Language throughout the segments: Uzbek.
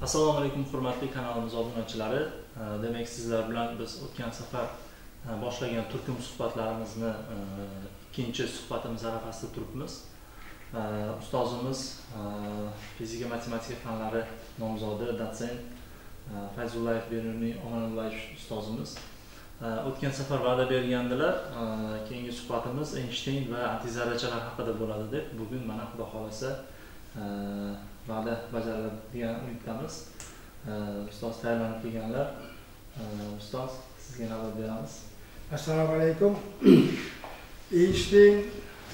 Assalomu alaykum hurmatli kanalimiz obunachilari. Demak, sizlar bilan biz o'tgan safar boshlagan turkum suhbatlarimizni ikkinchi suhbatimiz arafasida turibmiz. Ustozimiz fizika matematika fanlari nomzodi, dotsent Fayzullayev Beruniy Omonullayev ustozimiz. O'tgan safar va'da bergandilar, keyingi suhbatimiz Eynshteyn va antizarrachalar haqida bo'ladi deb. Bugun mana Xudo xolasa va'da bajariladi degan umiddamiz. Ustoz tayyorlanib kelganlar. Ustoz, sizga navbat beramiz. Assalomu alaykum. Eynshteyn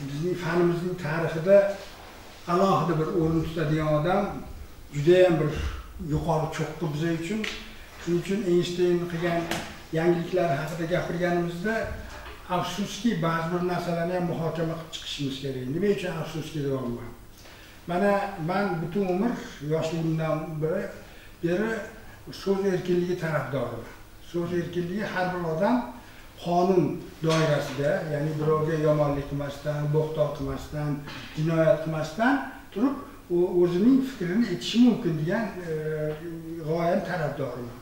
bizning fanimizning tarixida alohida bir o'rin tutadigan odam, juda ham bir yuqori cho'qqi biz uchun. Shuning uchun Eynshteyn qilgan yangiliklar haqida gapirganimizda afsuski ba'zi bir narsalarni ham muhokama qilib chiqishimiz kerak. Nima uchun afsuski deyapman? Mana men butun umr yoshligimdan beri so'z erkinligi tarafdoriman. So'z erkinligi har bir odam qonun doirasida, ya'ni birovga yomonlik qilmasdan, bo'xton qilmasdan, jinoyat qilmasdan turib, u o'zining fikrini aytishi mumkin degan g'oyani tarafdoriman.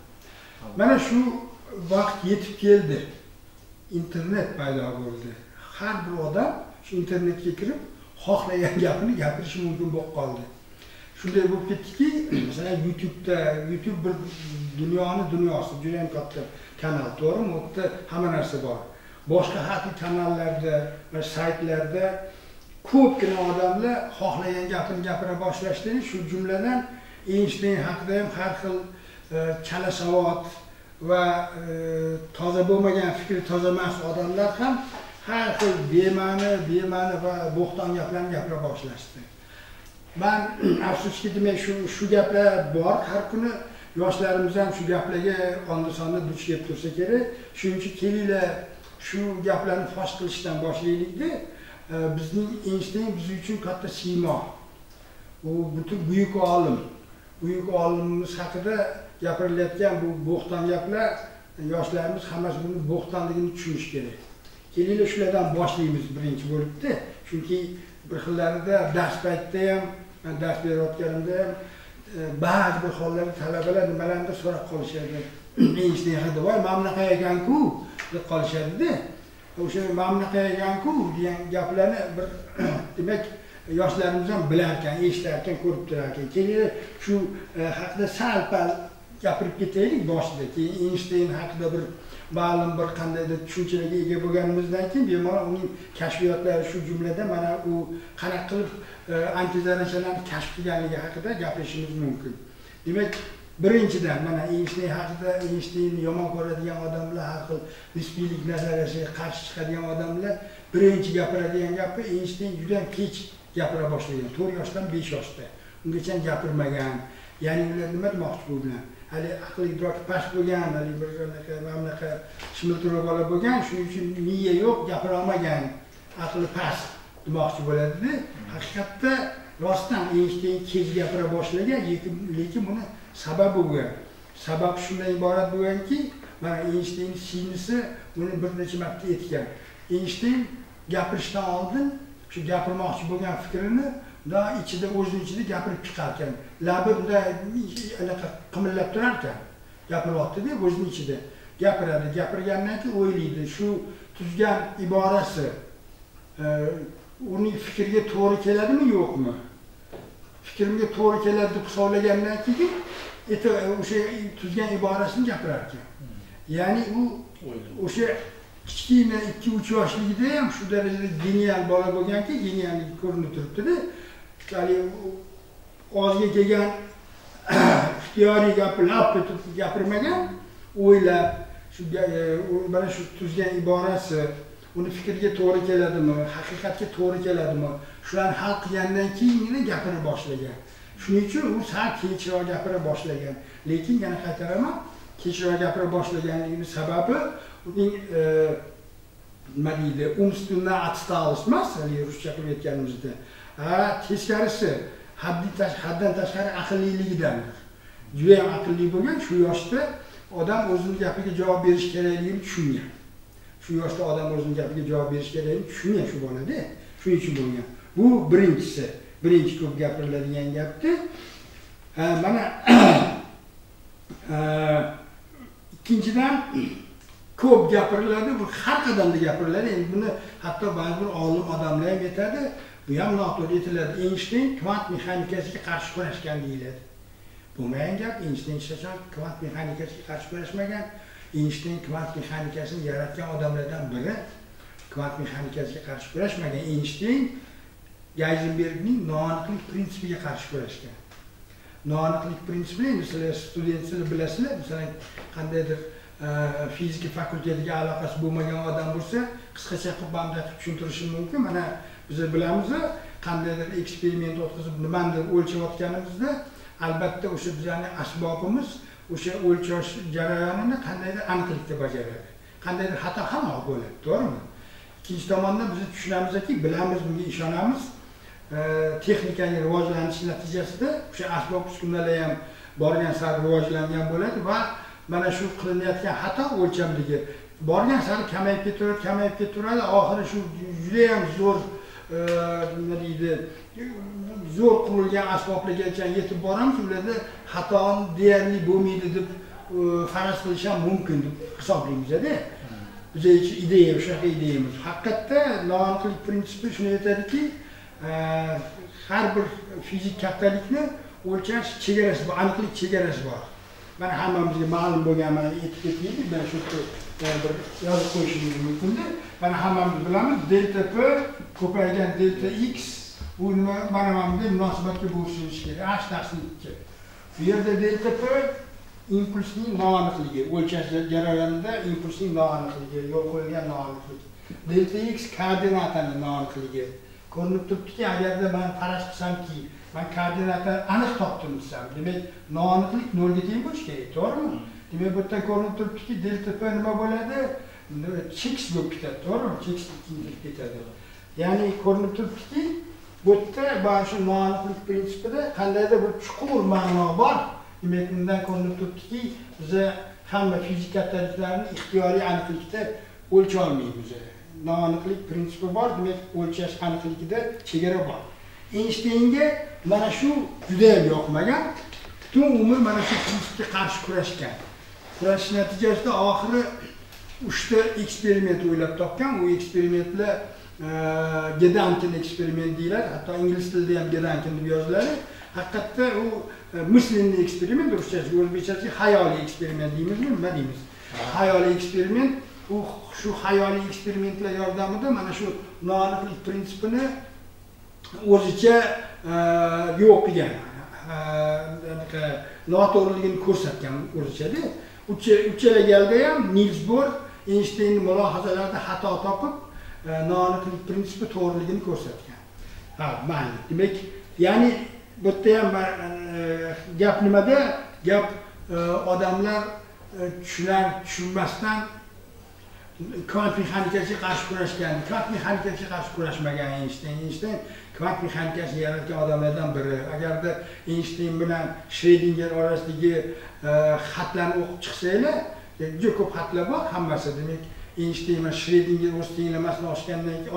Mana shu vaqt yetib keldi. Internet paydo bo'ldi. Har bir odam shu internetga kirib xohlagan gapini gapirishi mumkin bo'lib qoldi. Shunday bo'lib ketdiki, masalan, YouTube'da, YouTube bir dunyoni dunyosi, juda ham katta kanal, to'g'rimi? U yerda hamma narsa bor. Boshqa har xil kanallarda va saytlarda ko'pgina odamlar xohlagan gapini gapira boshlashdi. Shu jumladan Eynshteyn haqida ham har xil chalasavod va toza bo'lmagan, fikri toza emas odamlar ham har xil bema'ni va bo'xton gaplarni gapira boshlashdi. Men afsuski demak shu gaplar bor. Har kuni yoshlarimiz ham shu gaplarga onda-sonda duch kelib tursa kerak. Shuning uchun kelinglar shu gaplarni fosh qilishdan boshlaylikda. Bizning Eynshteyn biz uchun katta siymo. U butun buyuk olim. Buyuk olimimiz haqida gapirilayotgan bu bo'xton gaplar, yoshlarimiz hammasi buni bo'xtonligini tushunish kerak. Kelinglar shulardan boshlaymiz birinchi bo'libdi. Chunki bir xillarida dars paytida ham, men dars berayotganimda ham ba'zi bir hollarda talabalar nimalarnidir so'rab qolishadi. Eynshteyn haqida, voy mana bunaqa ekan-ku deb qolishadi-da. O'sha mana bunaqa ekan-ku degan gaplarni bir demak yoshlarimiz ham bilar ekan, eshitar ekan, ko'rib turar ekan. Kelinglar shu haqida sal-pal gapirib ketaylik boshida. Keyin Eynshteyn haqida bir ma'lum bir qandaydir tushunchalarga ega bo'lganimizdan keyin bemalol uning kashfiyotlari, shu jumlada mana u qanaqa qilib antizarrachalarni kashf qilganligi haqida gapirishimiz mumkin. Demak, birinchidan mana Eynshteyn haqida, Eynshteynni yomon ko'radigan odamlar, har xil nisbiylik nazariyasiga qarshi chiqadigan odamlar birinchi gapiradigan gapi Eynshteyn juda kech gapira boshlagan, 4 yoshdan 5 yoshda. Ungacha gapirmagan. Ya'ni ular nima demoqchi bu bilan? Hali aql idroki past bo'lgan, hali bir anaqa mana bunaqa shimiltiroq bola bo'lgan, shuning uchun miya yo'q, gapira olmagan, aqli past demoqchi bo'ladi-da. Haqiqatda rostdan Eynshteyn kech gapira boshlagan, lekin buni sababi bo'lgan. Sabab shundan iborat bo'lganki, mana Eynshteyn singlisi buni bir necha marta aytgan. Eynshteyn gapirishdan oldin shu gapirmoqchi bo'lgan fikrini da ichida, o'zining ichida gapirib chiqar ekan. Labi bunday anaqa qimillab turar ekan. Gapiryapti-da, o'zining ichida gapiradi. Gapirgandan keyin o'ylaydi, shu tuzgan iborasi uning fikriga to'g'ri keladimi, yo'qmi? Fikrimga to'g'ri keladi deb hisoblagandan keyin o'sha tuzgan iborasini gapirar ekan. Ya'ni u o'sha kichkina 2-3 yoshligida ham shu darajada genial bola bo'lganki, genialligi ko'rinib turibdi-da. Hali og'ziga kelgan ixtiyoriy gapni lap etib gapirmagan, o'ylab shu mana shu tuzgan iborasi uni fikriga to'g'ri keladimi, haqiqatga to'g'ri keladimi, shularni hal qilgandan keyingina gapira boshlagan. Shuning uchun u sal kechroq gapira boshlagan. Lekin yana qaytaraman, kechroq gapira boshlaganligining sababi uning nima deydi, умственно отсталость emas, hali ruscha qilib aytganimizda. Teskarisi, haddan tashqari aqlliligidandir. Juda ham aqlli bo'lgan, shu yoshda odam o'zining gapiga javob berish kerakligini tushungan. Shu yoshda odam o'zining gapiga javob berish kerakligini tushungan shu bolada. Shuning uchun bo'lgan. Bu birinchisi, birinchi ko'p gapiriladigan gapdi. Mana Ikkinchidan ko'p gapiriladi, bu har qadamda gapiriladi. Endi buni hatto ba'zi bir olim odamlar ham aytadi, bu ham noto'g'ri aytiladi. Eynshteyn kvant mexanikasiga qarshi kurashgan deyiladi. Bo'lmagan gap. Eynshteyn hech qachon kvant mexanikasiga qarshi kurashmagan. Eynshteyn kvant mexanikasini yaratgan odamlardan biri. Kvant mexanikasiga qarshi kurashmagan. Eynshteyn Geyzenbergning noaniqlik prinsipiga qarshi kurashgan. Noaniqlik prinsipini endi sizlar studentsizlar bilasizlar, masalan, qandaydir fizika fakultetiga aloqasi bo'lmagan odam bo'lsa, qisqacha qilib bunday qilib tushuntirishim mumkin. Mana biz bilamiz, qandaydir eksperiment o'tkazib nimanidir o'lchayotganimizda, albatta o'sha bizning asbobimiz o'sha o'lchash jarayonini qandaydir aniqlikda bajaradi. Qandaydir xato ham bo'ladi, to'g'rimi? Ikkinchi tomondan biz tushunamizki, bilamiz, bunga ishonamiz. Texnikaning rivojlanishi natijasida o'sha asbob uskunalar ham borgan sari rivojlangan bo'ladi va mana shu qilinayotgan xato o'lchamligi borgan sari kamayib ketaveradi, kamayib ketaveradi. Oxiri shu juda ham zo'r, nima deydi, zo'r qurilgan asboblargacha yetib boramiz, ularda xato deyarli bo'lmaydi deb faraz qilish ham mumkin deb hisoblaymiz-da. Bizga ideya, shunaqa ideyamiz. Haqiqatda noaniqlik prinsipi shuni aytadiki, har bir fizik kattalikni o'lchash chegarasi bor, aniqlik chegarasi bor. Mana hammamizga ma'lum bo'lgan, mana aytib ketaylik, mana shu bir yozib qo'yishimiz mumkinda. Mana hammamiz bilamiz, delta p ko'paygan delta x bu nima, mana bunday munosabatga bo'lishishi kerak, h taqsim 2. Bu yerda delta p impulsning noaniqligi, o'lchash jarayonida impulsning noaniqligi, yo'l qo'yilgan noaniqlik. Delta x koordinataning noaniqligi. Ko'rinib turibdiki, agarda men faraz qilsamki, men koordinatani aniq topdim desam, demak noaniqlik 0 ga teng bo'lishi kerak, to'g'rimi? Demak, bu yerdan ko'rinib turibdiki, delta p nima bo'ladi? Cheksiz bo'lib ketadi, to'g'rimi? Cheksizlikka intilib ketadi. Ya'ni ko'rinib turibdiki, bu yerda mana shu noaniqlik prinsipida qandaydir bir chuqur ma'no bor. Demak, bundan ko'rinib turibdiki, biz hamma fizik kattaliklarni ixtiyoriy aniqlikda o'lcha olmaymiz. Noaniqlik prinsipi bor, demak o'lchash aniqligida chegara bor. Eynshteynga mana shu juda ham yoqmagan, butun umr mana shu prinsipga qarshi kurashgan. Kurashish natijasida oxiri 3 ta eksperiment o'ylab topgan. U eksperimentlar Gedanken eksperiment deyiladi, hatto ingliz tilida ham Gedanken deb yoziladi. Haqiqatda u мысленный eksperiment, ruschasi, o'zbekchasi xayoliy eksperiment deymizmi, nima deymiz? Xayoliy eksperiment. U shu xayoliy eksperimentlar yordamida mana shu noaniqlik prinsipini o'zicha yo'q qilgan, noto'g'riligini ko'rsatgan o'zichada. Uchala galda ham Nils Bohr Eynshteynning mulohazalarida xato topib, noaniqlik prinsipi to'g'riligini ko'rsatgan. Ha, mayli. Demak, ya'ni bu yerda ham gap nimada? Gap odamlar tushunar, tushunmasdan kvant mexanikasiga qarshi kurashgan, kvant mexanikasiga qarshi kurashmagan Eynshteyn. Eynshteyn kvant mexanikasini yaratgan odamlardan biri. Agarda Eynshteyn bilan Shredinger orasidagi xatlarni o'qib chiqsanglar, juda ko'p xatlar bor, hammasi. Demak, Eynshteyn va Shredinger o'z tenglamasini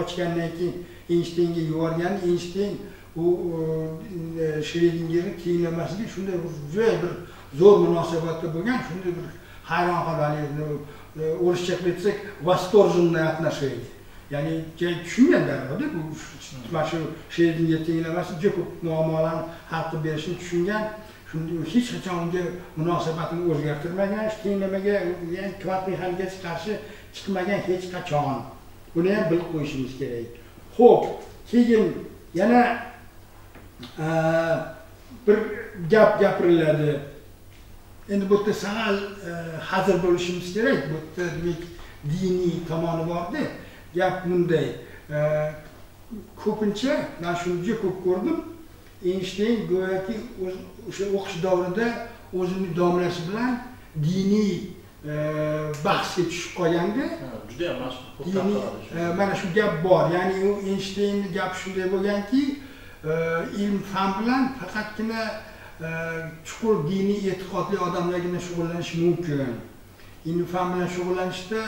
ochgandan keyin Eynshteynga yuborgan. Eynshteyn u Shredingerning tenglamasiga shunday bir juda bir zo'r munosabatda bo'lgan, shunday bir hayron qoladi. O'rischa qilib aytsak, восторженное отношение. Ya'ni tushungan darrov-da bu mana shu Shredinger tenglamasi juda ko'p muammolarni hal qilib berishini tushungan. Shunda hech qachon unga munosabatini o'zgartirmagan, shu tenglamaga, ya'ni kvant mexanikasiga qarshi chiqmagan hech qachon. Buni ham bilib qo'yishimiz kerak. Xo'p, keyin yana bir gap gapiriladi. Endi bu yerda sal hazil bo'lishimiz kerak. Bu yerda demak diniy tomoni bor-da. Gap bunday. Ko'pincha men shuni juda ko'p ko'rdim. Eynshteyn go'yoki o'sha o'qish davrida o'zining domlasi bilan diniy bahsga tushib qolganda, juda ham mashhur mana shu gap bor. Ya'ni u Eynshteynning gapi shunday bo'lganki, ilm fan bilan faqatgina chuqur diniy e'tiqodli odamlargina shug'ullanish mumkin. Ilm fan bilan shug'ullanishda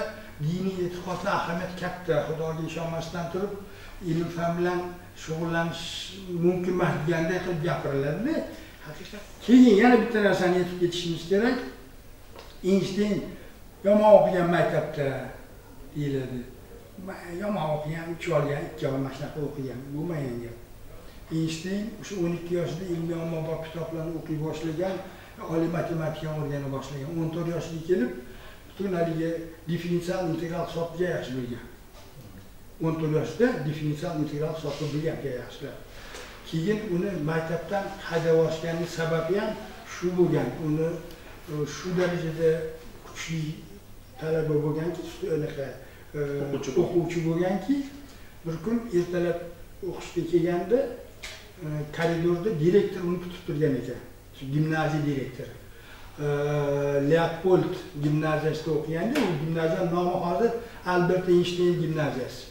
diniy e'tiqodli ahamiyat katta. Xudoga ishonmasdan turib ilm fan bilan shug'ullanish mumkin emas deganday qilib gapiriladi. Haqiqat. Keyin yana bitta narsani aytib ketishimiz kerak. Eynshteyn yomon o'qigan maktabda deyiladi. Yomon o'qigan, 3 olgan, 2 olgan, mana shunaqa o'qigan, bo'lmagan gap. Eynshteyn o'sha 12 yoshida ilmiy ommabop kitoblarni o'qiy boshlagan, oliy matematikani o'rgana boshlagan. 14 yoshiga kelib, butun haligi differensial integral hisobni yaxshi bilgan. 14 yoshida differensial integral hisobni bilgan yaxshilab. Keyin uni maktabdan haydab yuborishganining sababi ham shu bo'lgan. Uni shu darajada kuchli talaba bo'lganki, anaqa o'quvchi bo'lganki, bir kun ertalab o'qishga kelganda koridorda direktor uni kutib turgan ekan. Gimnaziya direktori. Leopold gimnaziyasida o'qiganda, u gimnaziyaning nomi hozir Albert Eynshteyn gimnaziyasi.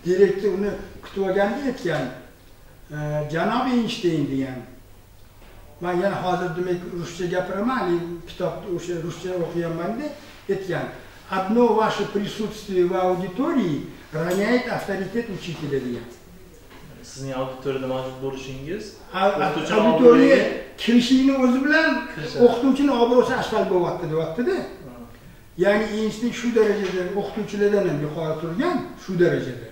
Direktor uni kutib olganda aytgan, janob Eynshteyn degan. Men yana hozir demak ruscha gapiraman, kitobda o'sha ruscha o'qiyapman-da, aytgan. Одно ваше присутствие в аудитории роняет авторитет учителя degan. Sizning auditoriyada mavjud bo'lishingiz, auditoriyaga kirishingni o'zi bilan o'qituvchining obro'si asfalt bo'lyapti deyapti-da. Ya'ni Eynshteyn shu darajada o'qituvchilardan ham yuqori turgan, shu darajada.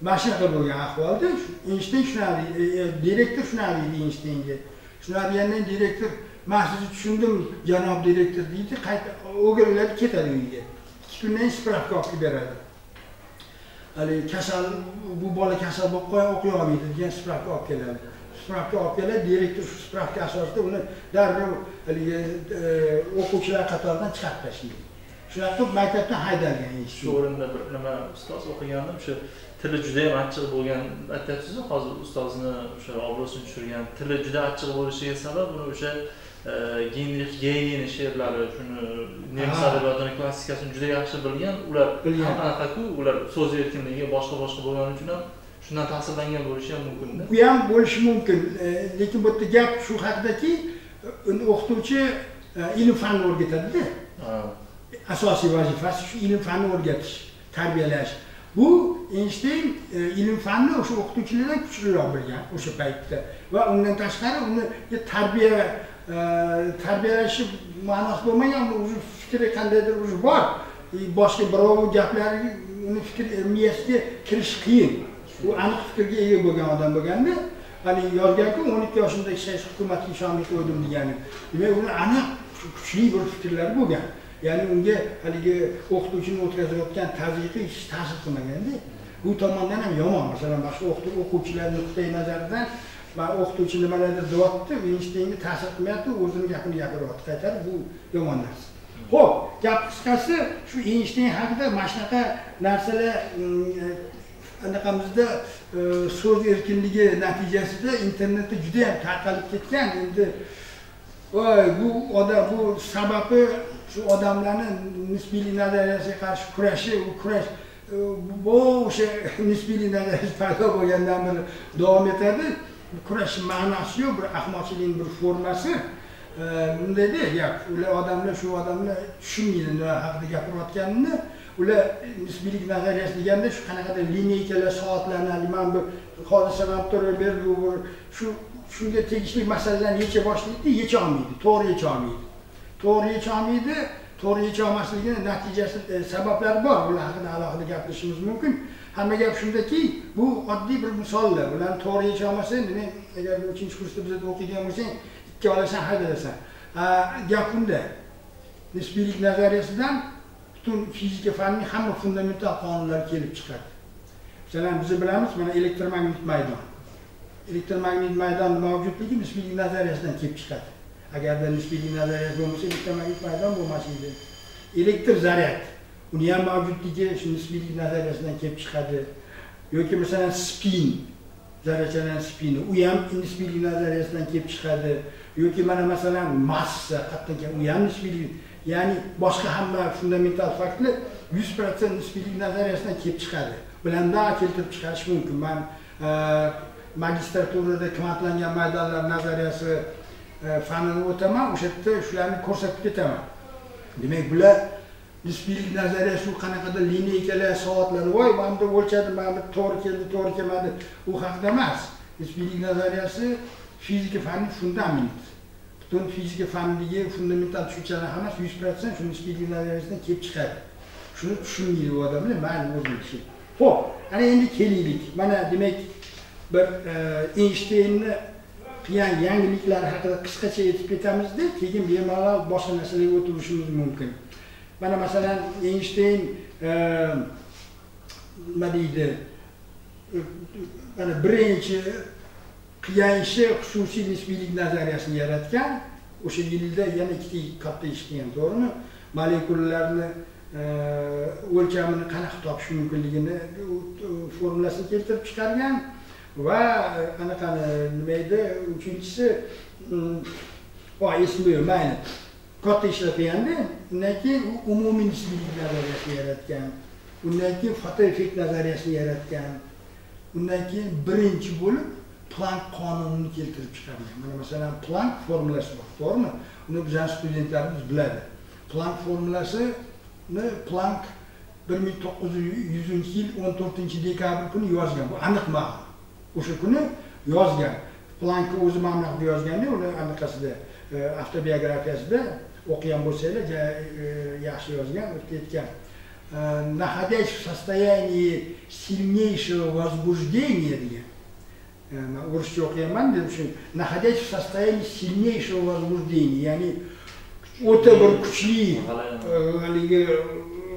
Mana shunaqa bo'lgan ahvolda Eynshteyn shunaqa, direktor shunaqa deydi Eynshteynga. Shunaqa degandan direktor, "Men sizni tushundim, janob direktor" deydi, qayta o'giriladi, ketadi uyga. 2 kundan keyin spravka olib kelib beradi. Hali kasal, bu bola kasal bo'lib qo'ya o'qiy olmaydi degan spravka olib keladi. Spravka olib keladi, direktor shu spravka asosida uni darrov haligi o'quvchilar qatoridan chiqarib tashlaydi. Shunaqa qilib maktabdan haydalgan. Shu o'rinda bir nima ustoz o'qigandim, o'sha tili juda ham achchiq bo'lgan aytyapsiz-ku, hozir ustozni o'sha obro'sini tushirgan, tili juda achchiq bo'lishiga sabab uni o'sha Genrix Geynening she'rlari, shuni nemis adabiyotining klassikasini juda yaxshi bilgan, ular anaqaku, ular so'z erkinligi boshqa-boshqa bo'lgani uchun ham shundan ta'sirlangan bo'lishi ham mumkin-da. Bu ham bo'lishi mumkin, lekin bu yerda gap shu haqidaki, o'qituvchi ilm fanni o'rgatadi-da. Asosiy vazifasi shu ilm fanni o'rgatish, tarbiyalash. Bu Eynshteyn ilm fanni o'sha o'qituvchilardan kuchliroq bilgan o'sha paytda va undan tashqari uni tarbiyalashi ma'nosi bo'lmagan, uni fikri qandaydir уже bor. Boshqa birovi gaplari uni fikr miyasiga kirish qiyin. U aniq fikrga ega bo'lgan odam bo'lganda, hali yozganku 12 yoshimda shayx hukumatga ishonmay qo'ydim degani. Demak, uni aniq kuchli bir fikrlari bo'lgan. Ya'ni unga haligi o'qituvchini o'tkazayotgan tazyiqi hech ta'sir qilmaganda, bu tomondan ham yomon. Masalan, boshqa o'quvchilar nuqtai nazaridan va o'qituvchi nimalardir deyapti, Eynshteynga ta'sir qilmayapti, o'zini gapini gapiryapti, qaytarib, bu yomon narsa. Xo'p, gap qisqasi, shu Eynshteyn haqida mana shunaqa narsalar anaqamizda so'z erkinligi natijasida internetda juda ham tarqalib ketgan. Endi voy, bu odam, bu sababi shu odamlarni nisbiylik nazariyasiga qarshi kurashi, u kurash bu o'sha nisbiylik nazariyasi paydo bo'lgandan beri davom etadi. Kurash ma'nosi yo'q, bir ahmoqchilikning bir formasi. Bundayda gap, ular odamlar, shu odamlar tushunmaydi nima haqida gapirayotganini. Ular nisbiylik nazariyasi deganda shu qanaqadir lineykalar, soatlarni, mana bu hodisa mana bu berdi, bu shu shunga tegishli masalalarni yecha boshlaydi, yecha olmaydi, to'g'ri yecha olmaydi. To'g'ri yecha olmaydi, to'g'ri yecha olmasligini natijasi, sabablari bor. Bular haqida alohida gapirishimiz mumkin. Hamma gap shundaki, bu oddiy bir misollar. Ularni to'g'ri yecha olmasang, demak, agar 3-kursda bizda o'qigan bo'lsang, 2 olasan, haydalasan. Gap bunda. Nisbiylik nazariyasidan butun fizika fanining hamma fundamental qonunlari kelib chiqadi. Masalan, biz bilamiz, mana elektromagnit maydon. Elektromagnit maydon mavjudligi nisbiylik nazariyasidan kelib chiqadi. Agarda nisbiylik nazariyasi bo'lmasa, elektromagnit maydon bo'lmas edi. Elektr zaryad, uni ham mavjudligi shu nisbiylik nazariyasidan kelib chiqadi. Yoki masalan spin, zarrachaning spini, u ham nisbiylik nazariyasidan kelib chiqadi. Yoki mana masalan massa qayerdan kelgan, u ham nisbiylik, ya'ni boshqa hamma fundamental faktlar 100% nisbiylik nazariyasidan kelib chiqadi. Bularni keltirib chiqarish mumkin. Men magistraturada kvantlangan maydonlar nazariyasi fanini o'taman, o'sha yerda shularni ko'rsatib ketaman. Demak, bular nisbiylik nazariyasi u qanaqadir lineykalar, soatlar, voy mana bu o'lchadim, mana bu to'g'ri keldi, to'g'ri kelmadi, u haqida emas. Nisbiylik nazariyasi fizika fanining fundamenti. Butun fizika fanidagi fundamental tushunchalar hammasi 100% shu nisbiylik nazariyasidan kelib chiqadi. Shuni tushunmaydi u odamlar, mayli o'zini ishi. Xo'p, ana endi kelaylik. Mana demak bir Eynshteynni qilgan yangiliklar haqida qisqacha aytib ketamizda, keyin bemalol boshqa narsalarga o'tishimiz mumkin. Mana masalan Eynshteyn nima deydi? Mana birinchi qilgan ishi xususiy nisbiylik nazariyasini yaratgan. O'sha yilda yana ikkita katta ish qilgan, to'g'rimi? Molekulalarni o'lchamini qanaqa topish mumkinligini formulasini keltirib chiqargan va anaqani nima edi? Uchinchisi, esimda yo'q, mayli. Katta ishlar qilganda, undan keyin u umumiy nisbiylik nazariyasini yaratgan. Undan keyin fotoeffekt nazariyasini yaratgan. Undan keyin birinchi bo'lib Plank qonunini keltirib chiqargan. Mana masalan Plank formulasi bor, to'g'rimi? Uni bizning studentlarimiz biladi. Plank formulasini Plank 1900-yil 14-dekabr kuni yozgan. Bu aniq ma'lum. O'sha kuni yozgan. Plankni o'zi mana bunaqa yozganda, uni anaqasida, avtobiografiyasida o'qigan bo'lsanglar, yaxshi yozgan, aytgan. Находясь в состоянии сильнейшего возбуждения degan. Men o'rischa o'qiyapman, deb shu находясь в состоянии сильнейшего возбуждения, ya'ni o'ta bir kuchli haligi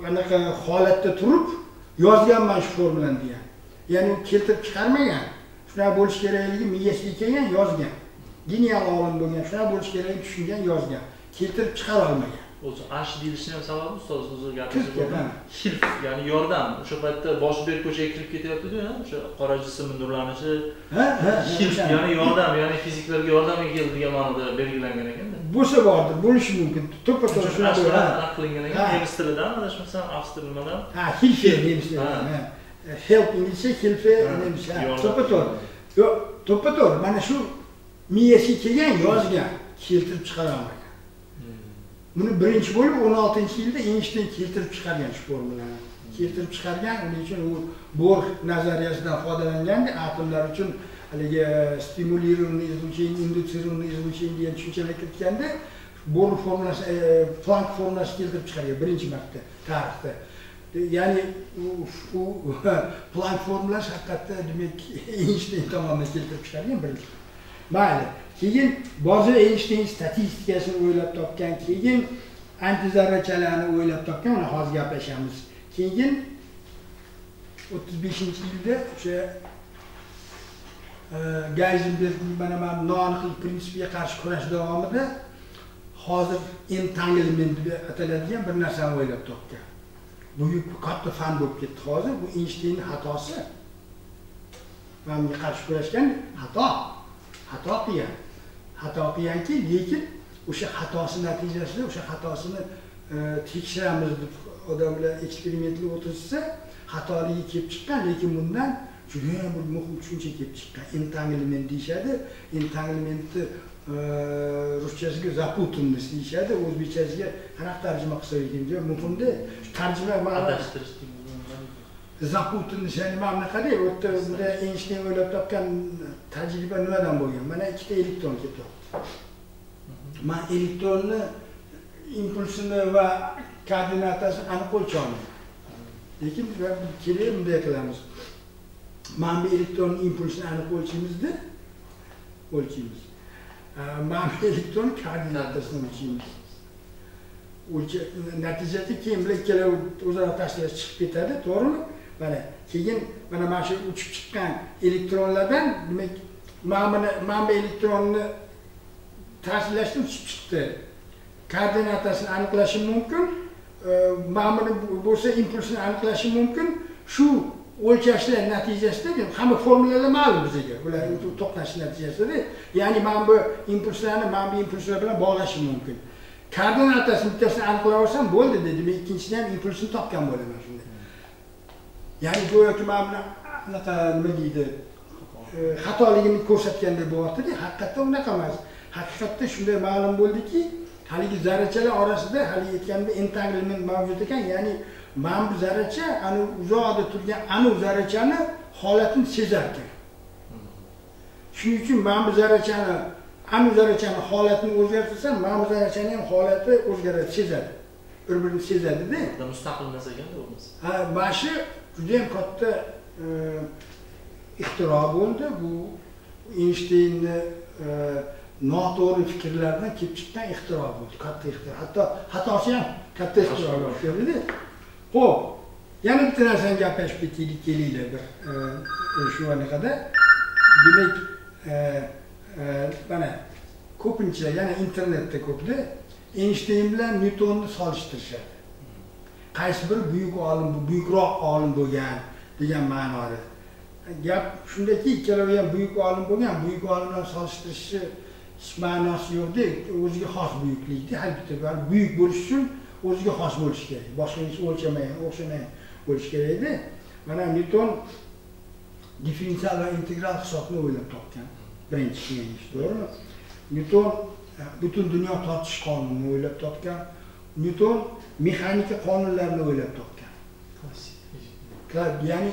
anaqa holatda turib yozganman shu formulani degan. Ya'ni u keltirib chiqarmagan. Shunaqa bo'lish kerakligi miyasiga kelgan, yozgan. Genial olim bo'lgan, shunaqa bo'lish kerakligini tushungan, yozgan. Keltirib chiqara olmagan. O'zi ash deyilishini ham sababi ustoz o'zi gapirib, hilf, ya'ni yordam. O'sha paytda boshi berk ko'chaga kirib ketyapti-ku, o'sha qora jismning nurlanishi. Hilf, ya'ni yordam, ya'ni fiziklarga yordamga keldi degan ma'noda belgilangan ekanda. Bo'lsa bordir, bo'lishi mumkin. To'ppa-to'g'ri shunaqa qilingan ekan. Nemis tilidan adashmasam, avstriya nimadan? Ha, hilfe nemis tilidan. Help inglizcha, hilfe nemischa. To'ppa-to'g'ri. Yo'q, to'ppa-to'g'ri. Mana shu miyasiga kelgan, yozgan, keltirib chiqara olmagan. Buni birinchi bo'lib 16-yilda Eynshteyn keltirib chiqargan shu formulani. Keltirib chiqargan, uning uchun u Bohr nazariyasidan foydalanganda atomlar uchun haligi stimulirованное излучение, индуцированное излучение degan tushunchalar kiritganda Bohr formulasi, Plank formulasi keltirib chiqargan birinchi marta tarixda. Ya'ni u Plank formulasi haqiqatda demak Eynshteyn tomonidan keltirib chiqargan birinchi. Mayli. Keyin Bozor Eynshteyn statistikasini o'ylab topgan, keyin antizarrachalarni o'ylab topgan, uni hozir gaplashamiz. Keyin 35-yilda o'sha Geyzenbergning mana noaniqlik prinsipiga qarshi kurash davomida hozir entanglement deb ataladigan bir narsani o'ylab topgan. Buyuk katta fan bo'lib ketdi hozir. Bu Eynshteynning xatosi. Mana bunga qarshi kurashgan xato. Xato qilgan. Xato qilganki, lekin o'sha xatosi natijasida o'sha xatosini tekshiramiz deb odamlar eksperimentlar o'tkazsa, xatoligi kelib chiqqan, lekin bundan juda ham bir muhim tushuncha kelib chiqqan. Entanglement deyishadi. Entanglementni ruschasiga запутанность deyishadi, o'zbekchasiga qanaqa tarjima qilsa ekan, juda muhimda. Shu tarjima adashtirish запутанность, ya'ni mana bunaqada, u yerda bunda Eynshteyn o'ylab topgan tajriba nimadan bo'lgan? Mana ikkita elektron ketyapti. Men elektronni impulsini va koordinatasini aniq o'lchay olmayman. Lekin keling bunday qilamiz. Mana bu elektronning impulsini aniq o'lchaymizda, o'lchaymiz. Mana bu elektron koordinatasini o'lchaymiz. O'lcha natijada keyin bular ikkalovi o'zaro ta'sirlashib chiqib ketadi, to'g'rimi? Mana keyin mana shu uchib chiqqan elektronlardan demak mana bu elektronni ta'sirlashdi, uchib chiqdi. Koordinatasini aniqlashim mumkin. Mana buni bo'lsa impulsini aniqlashim mumkin. Shu o'lchashlar natijasida hamma formulalar ma'lum bizga. Ular to'qnashish natijasida, ya'ni mana bu impulslarni mana bu impulslar bilan bog'lashim mumkin. Koordinatasini bittasini aniqlab olsam bo'ldi dedi. Men ikkinchisini ham impulsini topgan bo'laman shunda. Ya'ni go'yoki mana buni anaqa nima deydi, xatoligini ko'rsatgandek bo'lyapti-da, haqiqatda unaqa emas. Haqiqatda shunday ma'lum bo'ldiki, haligi zarrachalar orasida hali aytganimdek entanglement mavjud ekan, ya'ni mana bu zarracha ana uzoqda turgan ana zarrachani holatini sezar ekan. Shuning uchun mana bu zarrachani Anu zarrachani holatini o'zgartirsam, mana bu zarrachani ham holati o'zgaradi, sezadi. Bir-birini sezadi-da. Mustaqil narsa ekanda bo'lmasa. Ha, mana shu juda ham katta ixtiro bo'ldi. Bu Eynshteynni noto'g'ri fikrlardan kelib chiqqan ixtiro bo'ldi, katta ixtiro. Hatto xatosi ham katta ixtiro bo'ldi. Xo'p, yana bitta narsani gaplashib ketaylik, kelinglar bir shu anaqada. Demak, mana ko'pincha yana internetda ko'pda Eynshteyn bilan Nyutonni solishtirishadi. Qaysi biri buyuk olim, bu buyukroq olim bo'lgan degan ma'noda. Gap shundaki, ikkalovi ham buyuk olim bo'lgan, buyuk olim bilan solishtirishni hech ma'nosi yo'qda, o'ziga xos buyuklikda, har bitta buyuk bo'lish uchun o'ziga xos bo'lish kerak. Boshqa hech o'lchamagan, o'xshamagan bo'lish kerakda. Mana Nyuton differensial va integral hisobni o'ylab topgan. Birinchi qilgan ish, to'g'rimi? Nyuton butun dunyo tortish qonunini o'ylab topgan. Nyuton mexanika qonunlarini o'ylab topgan. Ya'ni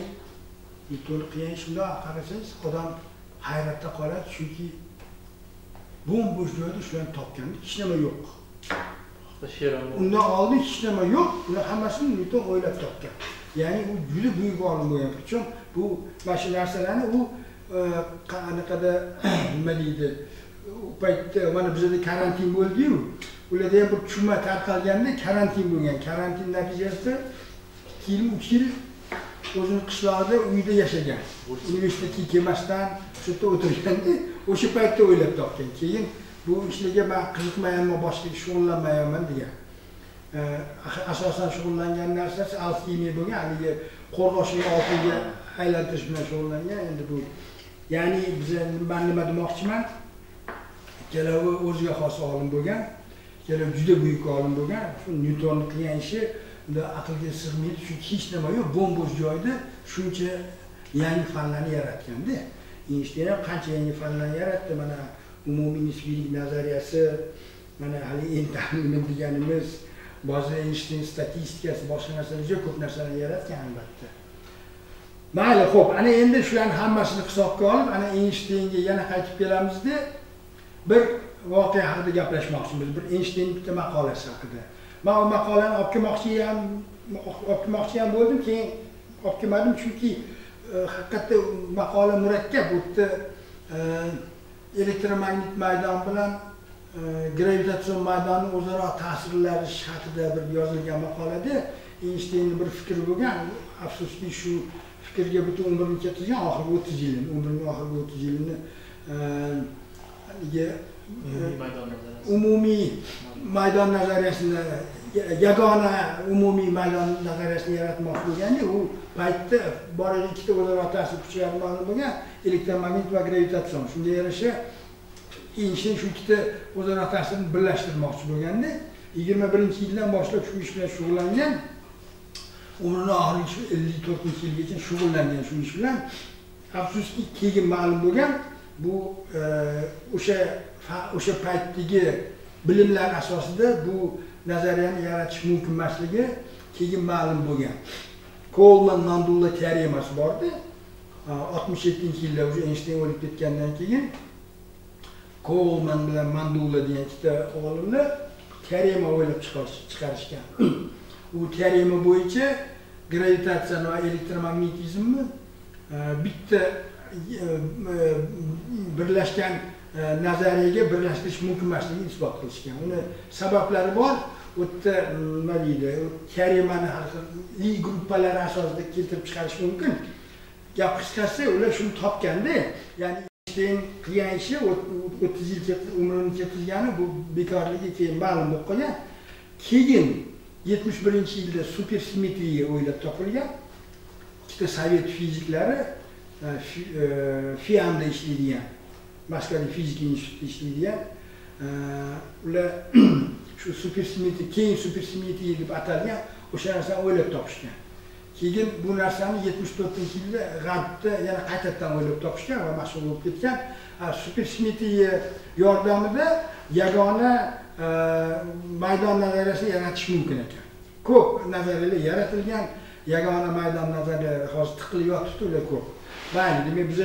Nyuton qilgan ish bundoq qarasangiz odam hayratda qoladi, chunki bo'm-bo'sh joyda shularni topgan, hech nima yo'q. Undan oldin hech nima yo'q, ular hammasini Nyuton o'ylab topgan. Ya'ni u juda buyuk olim bo'lgan. Причем bu mana shu narsalarni u qanaqada nima deydi, u paytda mana bizda karantin bo'ldi-yu, ularda ham bir chuma tarqalganda karantin bo'lgan. Karantin natijasida 2 yil, 3 yil o'zini qishlog'ida uyda yashagan. Universitetga kelmasdan shu yerda o'tirganda o'sha paytda o'ylab topgan. Keyin bu ishlarga men qiziqmayapman, boshqa shug'ullanmayapman degan. Asosan shug'ullangan narsasi alximiya bo'lgan, haligi qo'rg'oshinni oltinga aylantirish bilan shug'ullangan. Endi bu, ya'ni biz men nima demoqchiman? Ikkalovi o'ziga xos olim bo'lgan, ikkalovi juda buyuk olim bo'lgan. Shu Nyutonni qilgan ishi unda aqlga sig'maydi, chunki hech nima yo'q, bo'm-bo'sh joyda shuncha yangi fanlarni yaratganda. Eynshteyn ham qancha yangi fanlarni yaratdi, mana umumiy nisbiylik nazariyasi, mana hali entanglement deganimiz, ba'zi Eynshteyn statistikasi, boshqa narsalar, juda ko'p narsalarni yaratgan albatta. Mayli, xo'p, ana endi shularning hammasini hisobga olib, ana Eynshteynga yana qaytib kelamizda bir voqea haqida gaplashmoqchimiz, bir Eynshteynning bitta maqolasi haqida. Men u maqolani olib kelmoqchi ham bo'ldim, keyin olib kelmadim, chunki haqiqatda maqola murakkab. Bu yerda elektromagnit maydon bilan gravitatsion maydonning o'zaro ta'sirlanishi haqida bir yozilgan maqolada Eynshteynning bir fikri bo'lgan. Afsuski shu fikrga butun umrini ketkazgan, oxirgi 30 yilini, umrining oxirgi 30 yilini umumiy maydon nazariyasini, yagona umumiy maydon nazariyasini yaratmoqchi bo'lganda, u paytda bor ikkita o'zaro ta'sir kuchlari ma'lum bo'lgan, elektromagnit va gravitatsion. Shunga yarasha Eynshteyn shu ikkita o'zaro ta'sirni birlashtirmoqchi bo'lganda, 21-yildan boshlab shu ish bilan shug'ullangan, umrini oxirgi 54-yilgacha shug'ullangan shu ish bilan. Afsuski keyin ma'lum bo'lgan, bu o'sha paytdagi bilimlar asosida bu nazariyani yaratish mumkin emasligi keyin ma'lum bo'lgan. Coleman-Mandula teoremasi bordi. 67-yilda o'sha Eynshteyn o'lib ketgandan keyin Coleman bilan Mandula degan ikkita olimlar teorema o'ylab chiqarishgan. U teorema bo'yicha gravitatsiyani va elektromagnetizmni bitta birlashgan nazariyaga birlashtirish mumkin emasligini isbot qilishgan. Uni sabablari bor. U yerda nima deydi, teoremani har xil Li gruppalari asosida keltirib chiqarish mumkin. Gap qisqasi, ular shuni topganda, ya'ni Eynshteyn qilgan ishi 30 yil umrini ketkazgani bu bekorligi keyin ma'lum bo'lib qolgan. Keyin 71-yilda supersimmetriya o'ylab topilgan. Ikkita sovet fiziklari FIAMda ishlaydigan, Moskvada fizika institutida ishlaydigan, ular shu supersimmetriya, keyin supersimmetriya deb atalgan o'sha narsani o'ylab topishgan. Keyin bu narsani 74-yilda G'arbda yana qaytadan o'ylab topishgan va mashhur bo'lib ketgan. Supersimmetriya yordamida yagona maydon nazariyasini yaratish mumkin ekan. Ko'p nazariyalar yaratilgan, yagona maydon nazariyalari hozir tiqilib yotibdi, ular ko'p. Mayli, demak biz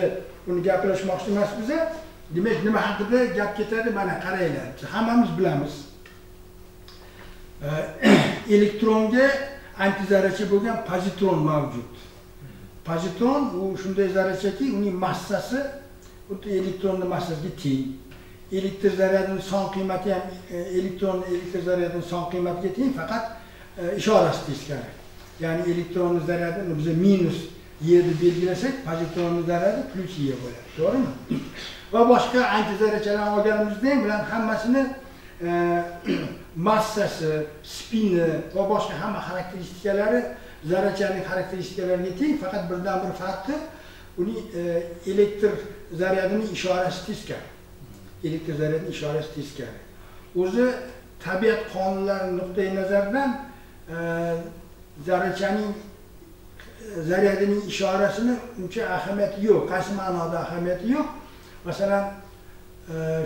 uni gaplashmoqchi emasmiz. Demak, nima haqida gap ketadi? Mana qaranglar, hammamiz bilamiz. Elektronga antizarracha bo'lgan pozitron mavjud. Pozitron u shunday zarrachaki, uning massasi xuddi elektronning massasiga teng. Elektr zaryadining son qiymati ham elektronning elektr zaryadining son qiymatiga teng, faqat ishorasi teskari. Ya'ni elektronning zaryadini biz minus E deb belgilasak, pozitronning zaryadi plus E bo'ladi. To'g'rimi? Va boshqa antizarrachalarni olganimizda ham bularning hammasini massasi, spini va boshqa hamma xarakteristikalari zarrachaning xarakteristikalariga teng, faqat birdan bir farqi uning elektr zaryadining ishorasi teskari. Elektr zaryadining ishorasi teskari. O'zi tabiat qonunlari nuqtai nazaridan zarrachaning zaryadining ishorasini uncha ahamiyati yo'q. Qaysi ma'noda ahamiyati yo'q? Masalan,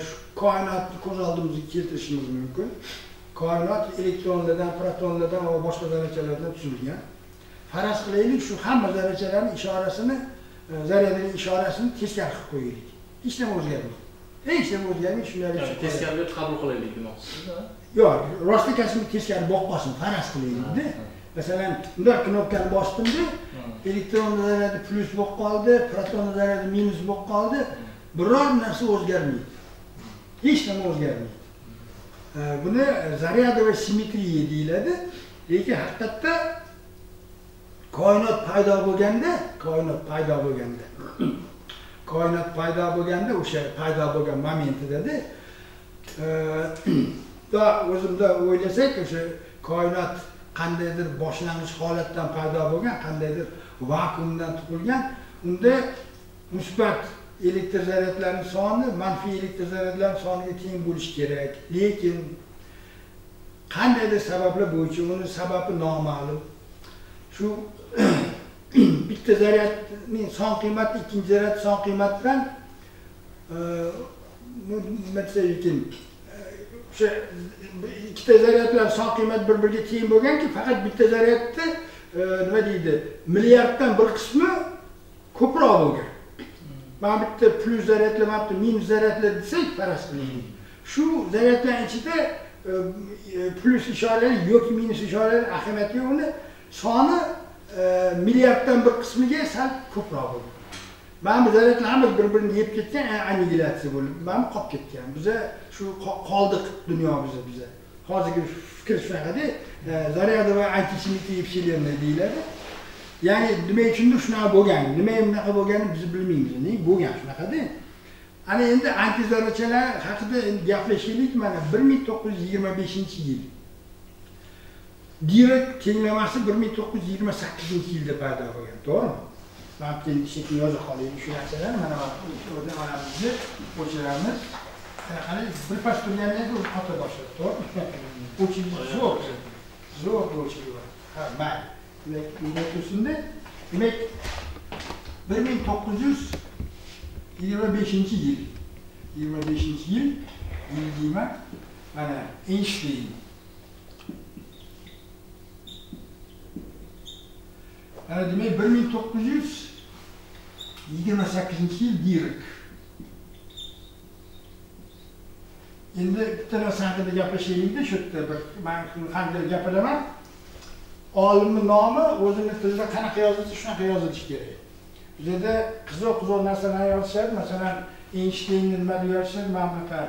shu koinotni ko'z oldimizga keltirishimiz mumkin. Koinot elektronlardan, protonlardan va boshqa zarrachalardan tuzilgan. Faraz qilaylik, shu hamma zarrachalarning ishorasini, zaryadining ishorasini teskari qilib qo'yaylik. Hech nima o'zgarmaydi. Hech nima o'zgarmaydi, shunday teskari deb qabul qilaylik demoqchisiz-da? Yo'q, rostakasini teskari bo'lib qolsin, faraz qilaylik-da. Masalan, bunday knopkani bosdimda, elektron zaryadi plyus bo'lib qoldi, proton zaryadi minus bo'lib qoldi. Biror narsa o'zgarmaydi. Hech nima o'zgarmaydi. Buni zaryadovая simmetriya deyiladi. Lekin haqiqatda koinot paydo bo'lganda, koinot paydo bo'lganda, o'sha paydo bo'lgan momentida-da, da o'zimda o'ylasak, o'sha koinot qandaydir boshlang'ich holatdan paydo bo'lgan, qandaydir vakuumdan tug'ilgan, unda musbat elektr zaryadlarining soni manfiy elektr zaryadlarining soniga teng bo'lishi kerak. Lekin qandaydir sabablar bo'yicha, uni sababi noma'lum. Shu bitta zaryadning son qiymati ikkinchi zaryad son qiymatidan nima desak ekan, o'sha ikkita zaryadlar son qiymati bir-biriga teng bo'lganki, faqat bitta zaryadni nima deydi, milliarddan bir qismi ko'proq bo'lgan. Mana bitta plyus zaryadlar, mana bitta minus zaryadlar desak, faraz qilaylik. Shu zaryadlar ichida plyus ishorali yoki minus ishorali ahamiyati yo'q, uni soni milliarddan bir qismiga sal ko'proq bo'lgan. Mana bu zaryadlar hammasi bir-birini yeb ketgan, annihilatsiya bo'lib, mana bu qolib ketgan. Biza shu qoldiq dunyo biza. Hozirgi fikr shunaqada, zaryadovая antisimmetriya вселенной deyiladi. Ya'ni nima uchundir shunaqa bo'lgan, nima bunaqa bo'lganini biz bilmaymiz, nega bo'lgan shunaqada. Ana endi antizarrachalar haqida endi gaplashaylik. Mana 1925-yil. Dirac tenglamasi 1928-yilda paydo bo'lgan, to'g'rimi? Mana bu yerda shekil yoza qolaylik shu narsalarni. Mana bu yerda olamiz, o'chiramiz. Qani bir pas turgandan keyin o'zi qota boshladi, to'g'rimi? O'chirish zo'r, zo'r o'chirib. Ha, mayli. Demak, bunday tursinda. Demak, 1925-yil. 25-yil, yil deyman. Mana Eynshteyn. Mana demak 1928-yil Dirac. Endi bitta narsa haqida gaplashaylik-da, shu yerda bir men qanday gapiraman. Olimning nomi o'zini tilida qanaqa yozilsa shunaqa yozilishi kerak. Bizda qiziq-qiziq narsalarni yozishadi. Masalan, Eynshteynni nima deb yozishadi? Mana bunaqa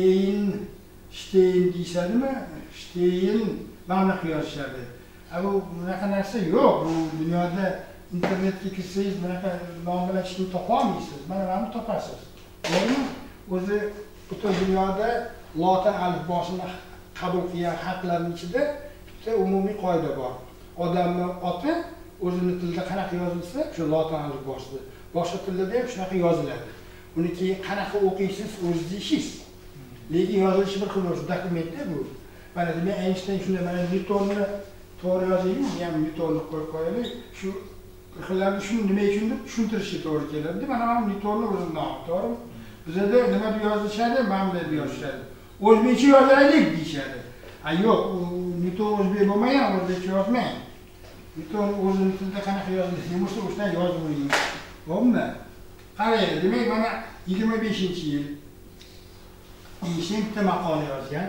Eynshteyn deyishadimi? Shteyn mana bunaqa yozishadi. Bu bunaqa narsa yo'q. Bu dunyoda internetga kirsangiz bunaqa nom bilan hech kimni topa olmaysiz. Mana buni topasiz. To'g'rimi? O'zi butun dunyoda lotin alifbosini qabul qilgan xalqlarning ichida bitta umumiy qoida bor. Odamning oti o'zini tilida qanaqa yozilsa, o'sha lotin alifbosida. Boshqa tillarda ham shunaqa yoziladi. Uni keyin qanaqa o'qiysiz, o'zingiz ishingiz. Lekin yozilishi bir xil bo'lsa, dokumentda bu. Mana demak, Eynshteyn shunday, mana Nyutonni to'g'ri yozaylik, bu ham Nyutonni qo'yib qo'yaylik. Shu bir xillarni shuni nima uchun deb tushuntirishga to'g'ri keladi. Mana mana Nyutonni o'zini nomi, to'g'rimi? Bizada nima deb yozishadi? Mana bunday deb yozishadi. O'zbekcha yozaylik deyishadi. A yo'q, Nyuton o'zbek bo'lmagan, o'zbekcha yozmang. Nyuton o'zini tilida qanaqa yozilsa, bo'lsa o'shandan yozib o'ring. Bo'ldimi? Qarang, demak mana 25-yil Eynshteyn bitta maqola yozgan.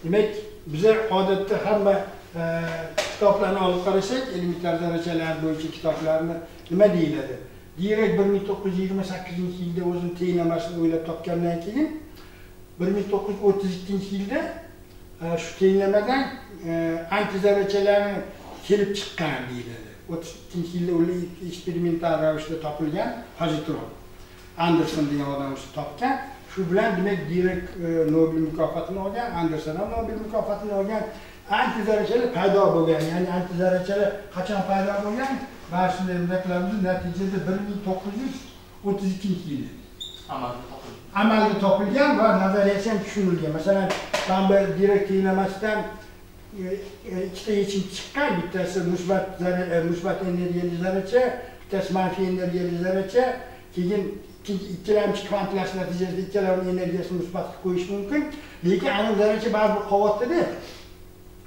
Demak, biza odatda hamma kitoblarni olib qarasak, elementar zarrachalar bo'yicha kitoblarni nima deyiladi? Dirak 1928-yilda o'zini tenglamasini o'ylab topgandan keyin 1932-yilda shu tenglamadan antizarrachalarni kelib chiqqan deyiladi. 32-yilda ular eksperimental ravishda topilgan pozitron. Anderson degan odam o'zi topgan. Shu bilan demak Dirak Nobel mukofotini olgan, Anderson ham Nobel mukofotini olgan. Antizarrachalar paydo bo'lgan, ya'ni antizarrachalar qachon paydo bo'lgan? Mana shunday bunday qilamiz, natijada 1932-yilda amalda topilgan va nazariyasi ham tushunilgan. Masalan, mana bu Dirak tenglamasidan ikkita yechim chiqqan, bittasi musbat energiyali zarracha, bittasi manfiy energiyali zarracha. Keyin ikkilamchi kvantlash natijasida ikkalavining energiyasini musbat qilib qo'yish mumkin. Lekin aniq zarracha baribir qolyapti-da.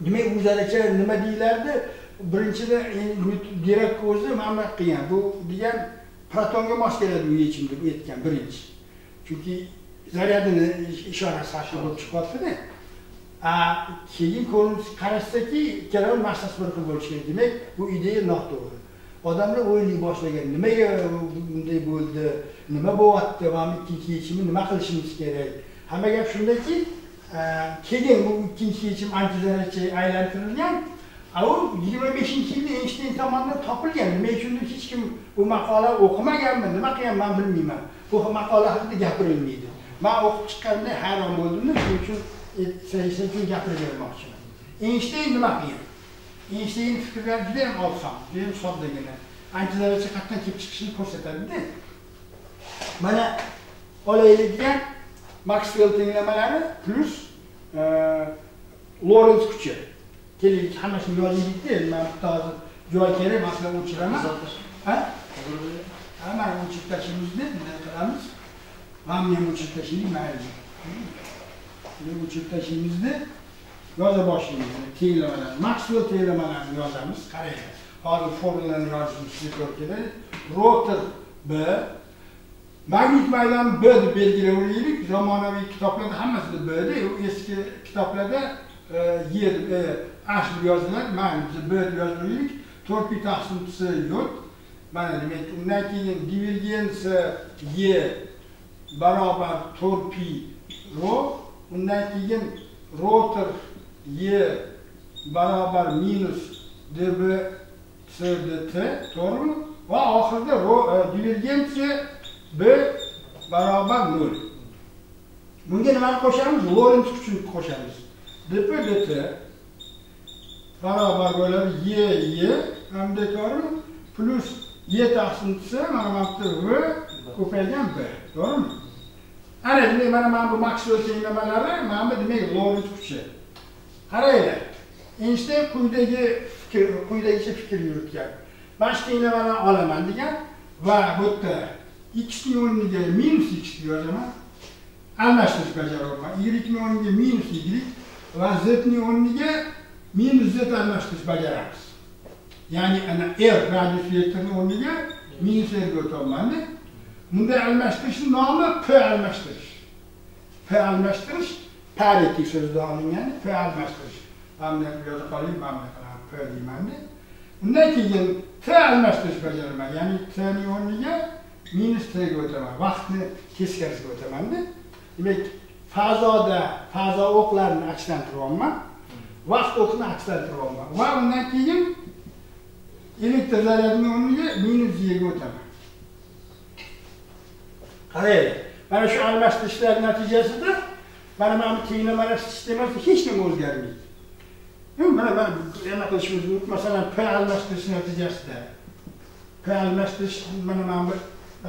Demak, u zarracha nima deyilardi? Birinchida Dirak o'zi mana qilgan. Bu degan protonga mos keladi bu yechim deb aytgan birinchi. Chunki zaryadini ishorasi har xil bo'lib chiqyapti-da. Keyin ko'rinib qarasaki, ikkalavi massasi bir xil bo'lishi kerak. Demak, bu ideya noto'g'ri. Odamlar o'ylay boshlagan, nimaga bunday bo'ldi, nima bo'lyapti, mana ikkinchi yechimni nima qilishimiz kerak? Hamma gap shundaki, keyin bu ikkinchi yechim antizarrachaga aylantirilgan. U 25-yilda Eynshteyn tomonidan topilgan. Nima uchundir hech kim bu maqola o'qimaganmi, nima qilgan men bilmayman. Bu maqola haqida gapirilmaydi. Men o'qib chiqqanda hayron bo'ldim, shuning uchun sizga gapirib bermoqchiman. Eynshteyn nima qilgan? Eynshteyn fikrlari juda ham oson, juda ham soddagina. Antizarracha qayerdan kelib chiqishini ko'rsatadi-da. Mana olaylik degan Maxwell tenglamalari plus Lorentz kuchi. Keling, hammasini yozaylik-da, men bitta hozir joy kerak, masalan o'chiraman. Ha? Ha, mana o'chirib tashlaymiz-da, bunday qilamiz. Mana buni ham o'chirib tashlaylik, mayli. Buni o'chirib tashlaymiz-da, yoza boshlaymiz. Tenglamalarni, Maxwell tenglamalarini yozamiz. Qarang, hozir formulani yozishimiz to'g'ri keladi. Rotor B, magnit maydoni B deb belgilab olaylik. Zamonaviy kitoblarda hammasida B da, u eski kitoblarda Y deb, H deb yoziladi. Mana biz B deb yozib olaylik. 4 pi taqsim C yod. Mana demak, undan keyin divergensiya Y barobar 4 pi rho. Undan keyin rotor Y barobar minus db c dt, to'g'rimi? Va oxirida divergensiya B barobar 0. Bunga nimani qo'shamiz? Lorentz kuchini qo'shamiz. dp dt barobar bo'ladi Y Y hamda to'g'rimi? Plus Y taqsim C mana bu V ko'paygan B, to'g'rimi? Ana demak, mana bu Maxwell tenglamalari, mana bu demak Lorentz kuchi. Qaranglar, Eynshteyn quyidagicha fikr yuritgan. Mana shu tenglamalarni olaman degan va bu yerda x ning o'rniga minus x yozaman. Almashtirish bajaryapman. Y ning o'rniga minus y va z ning o'rniga minus z almashtirish bajaramiz. Ya'ni ana r radius vektorining o'rniga minus r ga o'tyapman-da. Bunday almashtirishning nomi p almashtirish. P almashtirish parity so'zidan olingan p almashtirish. Mana bunday yoza qolaylik, mana bunday qilaman, p deyman-da. Undan keyin t almashtirish bajaraman. Ya'ni t ning o'rniga minus t ga o'taman. Vaqtni teskarisiga o'taman-da. Demak, fazoda fazo o'qlarini akslantiryapman. Vaqt o'qini akslantiryapman. Va undan keyin elektr zaryadining o'rniga minus y ga o'taman. Qaranglar, mana shu almashtirishlar natijasida mana bu tenglamalar sistemasida hech nima o'zgarmaydi. Mana nima qilishimiz mumkin? Masalan, p almashtirish natijasida p almashtirish mana bu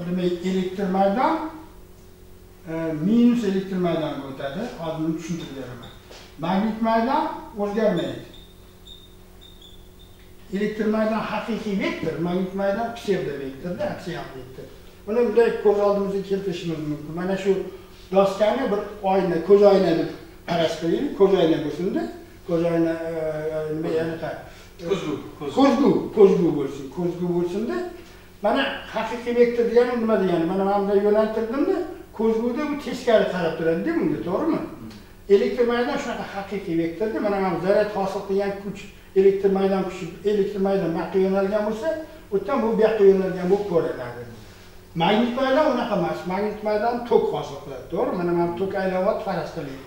demak elektr maydon minus elektr maydonga o'tadi. Hozir buni tushuntirib beraman. Magnit maydon o'zgarmaydi. Elektr maydon haqiqiy vektor, magnit maydon psevdo vektorda, aksial vektor. Buni bunday ko'z oldimizga keltirishimiz mumkin. Mana shu doskani bir oyna, ko'z oyna deb faraz qilaylik, ko'z oyna bo'lsin-da. Ko'z oyna nima anaqa ko'zgu, ko'zgu bo'lsin, ko'zgu bo'lsin-da. Mana haqiqiy vektor degani nima degani? Mana bunday yo'naltirdimda, Ko'zguda bu teskari qarab turadi-da bunga, to'g'rimi? Elektr maydon shunaqa haqiqiy vektorda, mana bu zaryad hosil qilgan kuch, elektr maydon kuchi, elektr maydon bu yoqqa yo'nalgan bo'lsa, u yerdan bu yoqqa yo'nalgan bo'lib ko'rinadi. Magnit maydon unaqa emas. Magnit maydon tok hosil qiladi, to'g'rimi? Mana bu tok aylanyapti, faraz qilaylik.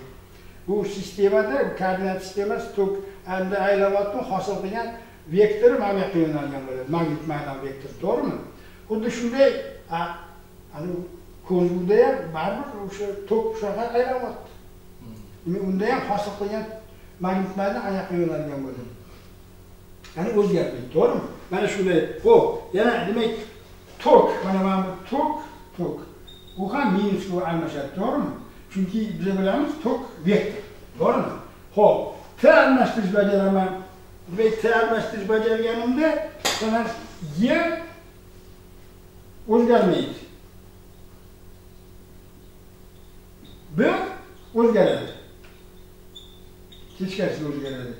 Bu sistemada, koordinat sistemasi tok endi aylanyapti, hosil qilgan vektori mana bu yoqqa yo'nalgan bo'ladi. Magnit maydon vektori, to'g'rimi? Xuddi shunday, ana ko'zguda ham baribir o'sha tok shunaqa aylanyapti. Demak, unda ham hosil qilgan magnit maydon oyoqqa yo'nalgan bo'ladi. Ya'ni o'zgarmaydi, to'g'rimi? Mana shunday. Xo'p, yana demak tok, mana bu tok. U ham minusga almashadi, to'g'rimi? Chunki biz bilamiz tok vektor, to'g'rimi? Xo'p, T almashtirish bajaraman. Demak, T almashtirish bajarganimda masalan Y o'zgarmaydi. B o'zgaradi. Teskarisi o'zgaradi.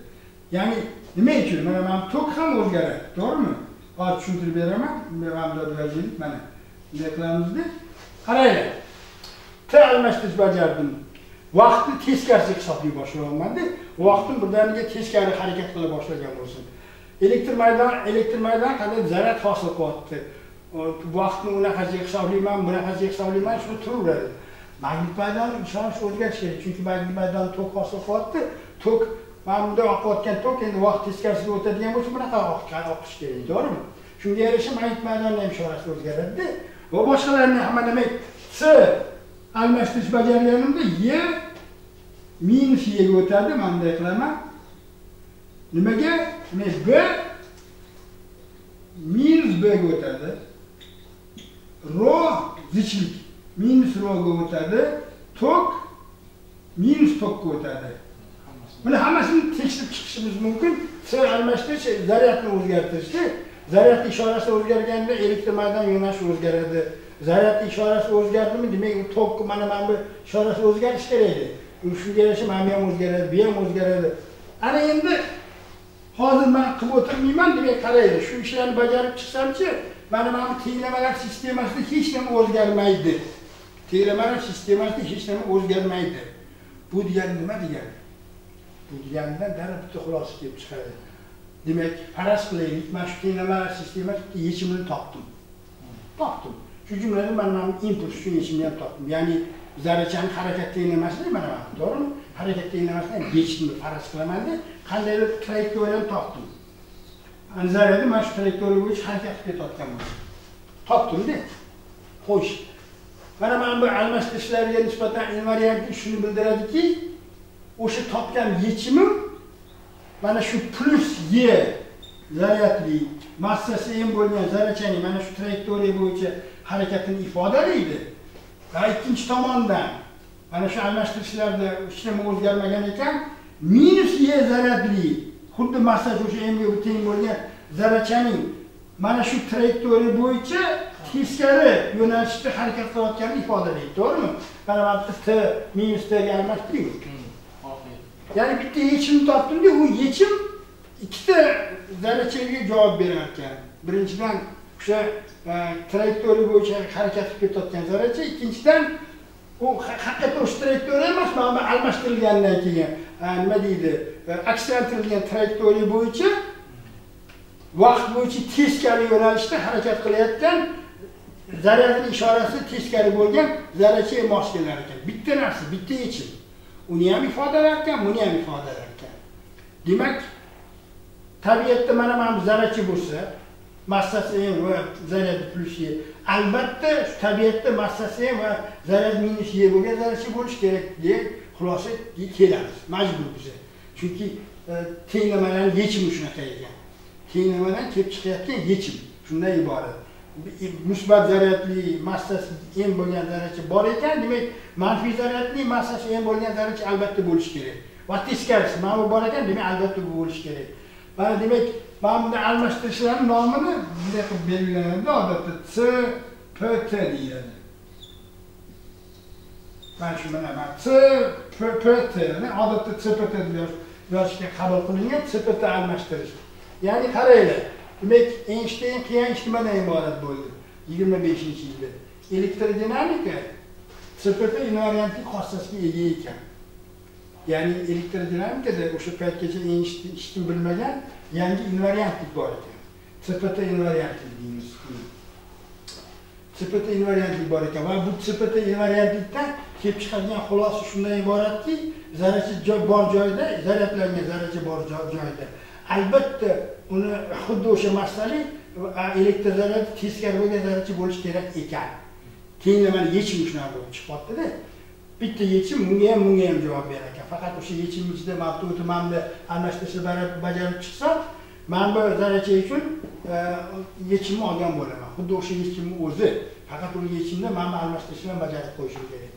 Ya'ni nima uchun? Mana bu tok ham o'zgaradi, to'g'rimi? Hozir tushuntirib beraman. Mana bu yozaylik, mana. Bunday qilamizda. Qaranglar. T almashtirish bajardim. Vaqtni teskarisiga hisoblay boshlayapman-da. Vaqtim birdaniga teskari harakat qila boshlagan bo'lsin. Elektr maydon qanday zaryad hosil qilyapti? Vaqtni unaqasiga hisoblayman, bunaqasiga hisoblayman, shu turaveradi. Magnit maydoni ishonch o'zgarishi kerak, chunki magnit maydoni tok hosil qilyapti. Tok mana bunda oqayotgan tok endi vaqt teskarisiga o'tadigan bo'lsa, bunaqa oqishi kerak, to'g'rimi? Shunga yarasha magnit maydonining ham ishorasi o'zgaradi-da. Va boshqalarni hamma demak C almashtirish bajarganimda Y minus Y ga o'tadi, mana bunday qilaman. Nimaga? Demak B minus B ga o'tadi. Ro zichlik minus ro ga o'tadi, tok minus tokka o'tadi. Buni hammasini tekshirib chiqishimiz mumkin. C almashtirish zaryadni o'zgartirishda, zaryad ishorasi o'zgarganda elektr maydon yo'nalishi o'zgaradi. Zaryad ishorasi o'zgardimi, demak u tok mana bu ishorasi o'zgarishi kerak edi. Shunga yarasha mana bu ham o'zgaradi, bu ham o'zgaradi. Ana endi hozir men qilib o'tirmayman, demak qaraylik, shu ishlarni bajarib chiqsamchi, mana bu tenglamalar sistemasida hech nima o'zgarmaydi. Tenglamalar sistemasida hech nima o'zgarmaydi. Bu degani nima degani? Bu deganidan darrov bitta xulosa kelib chiqadi. Demak, faraz qilaylik, men shu tenglamalar sistemasida yechimini topdim. Topdim. Shu jumladan men mana impuls uchun yechimni ham topdim. Ya'ni zarrachaning harakat tenglamasini mana bu, to'g'rimi? Harakat tenglamasini yechimni faraz qilaman-da, qandaydir trayektoriyani topdim. Ana zarrada mana shu trayektoriya bo'yicha harakat qilib ketayotgan bo'lsa. Topdim-da. Xo'sh. Mana bu almashtirishlarga nisbatan invariantlik shuni bildiradiki, o'sha topgan yechimim mana shu plus Y zaryadli massasi m bo'lgan zarrachaning mana shu trayektoriya bo'yicha harakatini ifodalaydi. Va ikkinchi tomondan mana shu almashtirishlarda hech nima o'zgarmagan ekan, minus Y zaryadli xuddi massasi o'sha m ga teng bo'lgan zarrachaning mana shu trayektoriya bo'yicha teskari yo'nalishda harakat qilayotganini ifodalaydi, to'g'rimi? Mana bu T minus T ga almashtiring. Ya'ni bitta yechim topdim-da, u yechim ikkita zarrachaga javob berar ekan. Birinchidan o'sha trayektoriya bo'yicha harakat qilib ketayotgan zarracha, ikkinchidan u haqiqatda o'sha trayektoriya emas, mana bu almashtirilgandan keyin nima deydi, akslantirilgan trayektoriya bo'yicha vaqt bo'yicha teskari yo'nalishda harakat qilayotgan zaryadning ishorasi teskari bo'lgan zarrachaga mos kelar ekan. Bitta narsa, bitta yechim. Uni ham ifodalar ekan, buni ham ifodalar ekan. Demak, tabiatda mana bu zarracha bo'lsa, massasi m va zaryadi plus y, albatta shu tabiatda massasi m va zaryadi minus y bo'lgan zarracha bo'lishi kerak degan xulosaga kelamiz. Majbur biza. Chunki tenglamalarning yechimi shunaqa ekan. Tenglamadan kelib chiqayotgan yechim shundan iborat. Musbat zaryadli massasi m bo'lgan zarracha bor ekan, demak manfiy zaryadli massasi m bo'lgan zarracha albatta bo'lishi kerak. Va teskarisi, mana bu bor ekan, demak albatta bu bo'lishi kerak. Mana demak, mana bunday almashtirishlarning nomini bunday qilib belgilanadi, odatda C, P, T deyiladi. Mana shu mana C, P, P, T, odatda C, P, T deb yozishga qabul qilingan C, P, T almashtirish. Ya'ni qaranglar, demak, Eynshteyn qilgan ish nimadan iborat bo'ldi? 25-yilda. Elektrodinamika CPT invariantlik xossasiga ega ekan. Ya'ni elektrodinamikada o'sha paytgacha hech kim bilmagan yangi invariantlik bor ekan. CPT invariantlik deymiz. CPT invariantlik bor ekan va bu CPT invariantlikdan kelib chiqadigan xulosa shundan iboratki, zarracha bor joyda, zaryadlangan zarracha bor joyda albatta uni xuddi o'sha massali elektr zaryadi teskari bo'lgan zarracha bo'lishi kerak ekan. Tenglamani yechimi shunaqa bo'lib chiqyapti-da. Bitta yechim bunga ham bunga ham javob berar ekan. Faqat o'sha yechim ichida mana almashtirishni bajarib chiqsam, men bu zarracha uchun yechimni olgan bo'laman. Xuddi o'sha yechimni o'zi, faqat uni yechimda mana almashtirishni bajarib qo'yishim kerak.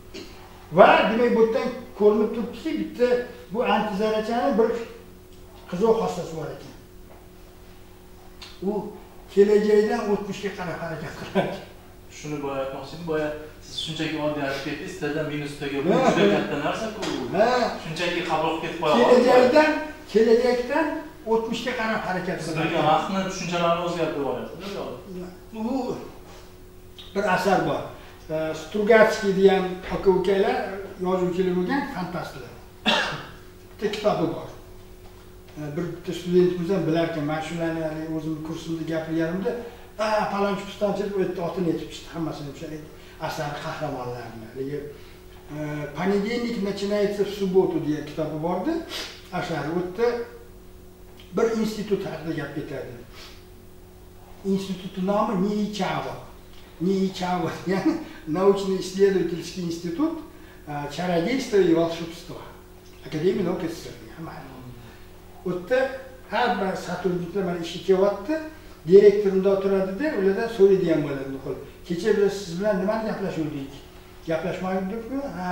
Va demak bu yerdan ko'rinib turibdiki, bitta bu antizarrachani bir qiziq xossasi bor ekan. U kelajakdan o'tmishga qarab harakat qilar ekan. Shuni boya aytmoqchi edim, boya siz shunchaki oddiy aytib ketdingiz, tildan minus taga bu juda katta narsa-ku. Shunchaki qabul qilib ketib qo'ya oladi. Kelajakdan o'tmishga qarab harakat qiladi. Bilgan vaqtni tushunchalarni o'zgartirib yuborasiz. Bu bir asar bor. Strugatskiy degan aka-ukalar yozuvchilar bo'lgan, fantastlar. Bitta kitobi bor. Bir bitta studentimiz ham bilarkan, men shularni o'zim kursimda gapirganimda, palonchi pistonchi deb o'tdi, otini aytib chiqdi, hammasini o'sha asar qahramonlarini. Haligi "Понедельник начинается в субботу" degan kitobi bordi. Asar o'tdi. Bir institut haqida gap ketadi. Institutning nomi Niichavo. Niichavo degan научно-исследовательский институт чародейства и волшебства. Академия наук СССР. U yerda har bir сотрудникlar mana ishga kelyapti, direktor unda o'tiradida, ulardan so'raydigan bo'ladi. Kecha biz siz bilan nimani gaplashuvdik? Gaplashmadikmi? Ha,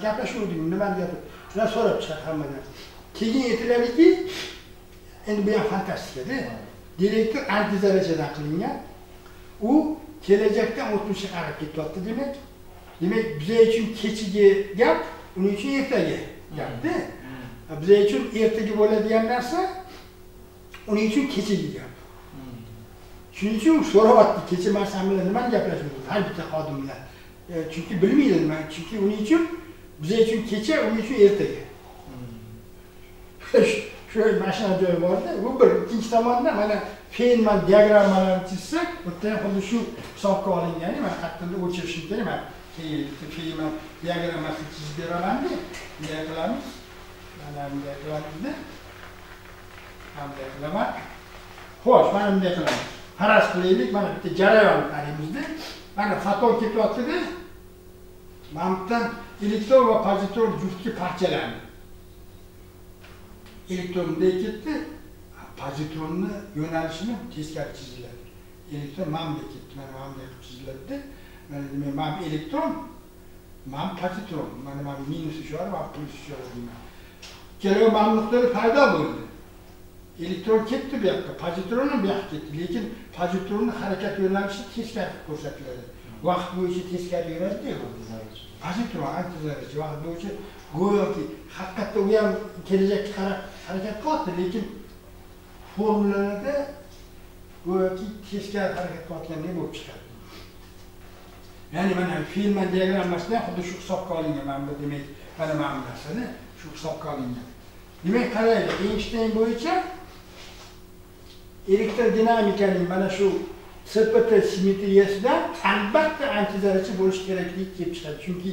gaplashuvdik, nimani gapirdik? Shundan so'rab chiqadi hammadan. Keyin aytiladiki, endi bu ham fantastika-da. Direktor antizarrachadan qilingan. U kelajakdan o'tmishga qarab ketyapti demak. Demak, biz uchun kechagi gap, uning uchun ertagi gap-da. Biz uchun ertaga bo'ladigan narsa, uning uchun kechagi gap. Shuning uchun so'rayapti, kecha men sen bilan nimani gaplashuvdik? Har bitta xodim bilan. Chunki bilmaydi nima, chunki uning uchun biz uchun kecha, uning uchun ertaga. Shu mashina joyi borda, bu bir. Ikkinchi tomonda mana Feynman diagrammalarini chizsak, bu yerda ham xuddi shu hisobga olingan, mana qayerda o'chirishim kerak, mana Feynman diagrammasini chizib beraman-da, bunday qilamiz. Mana bunday qilamizda. Mana bunday qilaman. Xo'sh, mana bunday qilamiz. Faraz qilaylik, mana bitta jarayon qaraymizda. Mana foton ketyapti-da. Mana bu yerdan elektron va pozitron juftga parchalandi. Elektron bunday ketdi, pozitronni yo'nalishini teskari chiziladi. Elektron mana bunday ketdi, mana bunday qilib chiziladi. Mana demak, mana bu elektron, mana pozitron, mana mana minus ishora, mana plyus ishora deyman. Ikkalovi mana nuqtada paydo bo'ldi. Elektron ketdi bu yoqqa, pozitron ham bu yoqqa ketdi, lekin pozitronni harakat yo'nalishi teskari ko'rsatiladi. Vaqt bo'yicha teskari yuradi-da. Pozitron antizarracha vaqt bo'yicha go'yoki haqiqatda u ham kelajakka qarab harakat qilyapti, lekin formulalarda go'yoki teskari harakat qilayotgandek bo'lib chiqadi. Ya'ni mana Feynman diagrammasida xuddi shu hisobga olingan, mana bu demak, mana bu narsani shu hisobga olingan. Demak, qaraylik, Eynshteyn bo'yicha elektrodinamikaning mana shu CPT simmetriyasida albatta antizarracha bo'lishi kerakligi kelib chiqadi. Chunki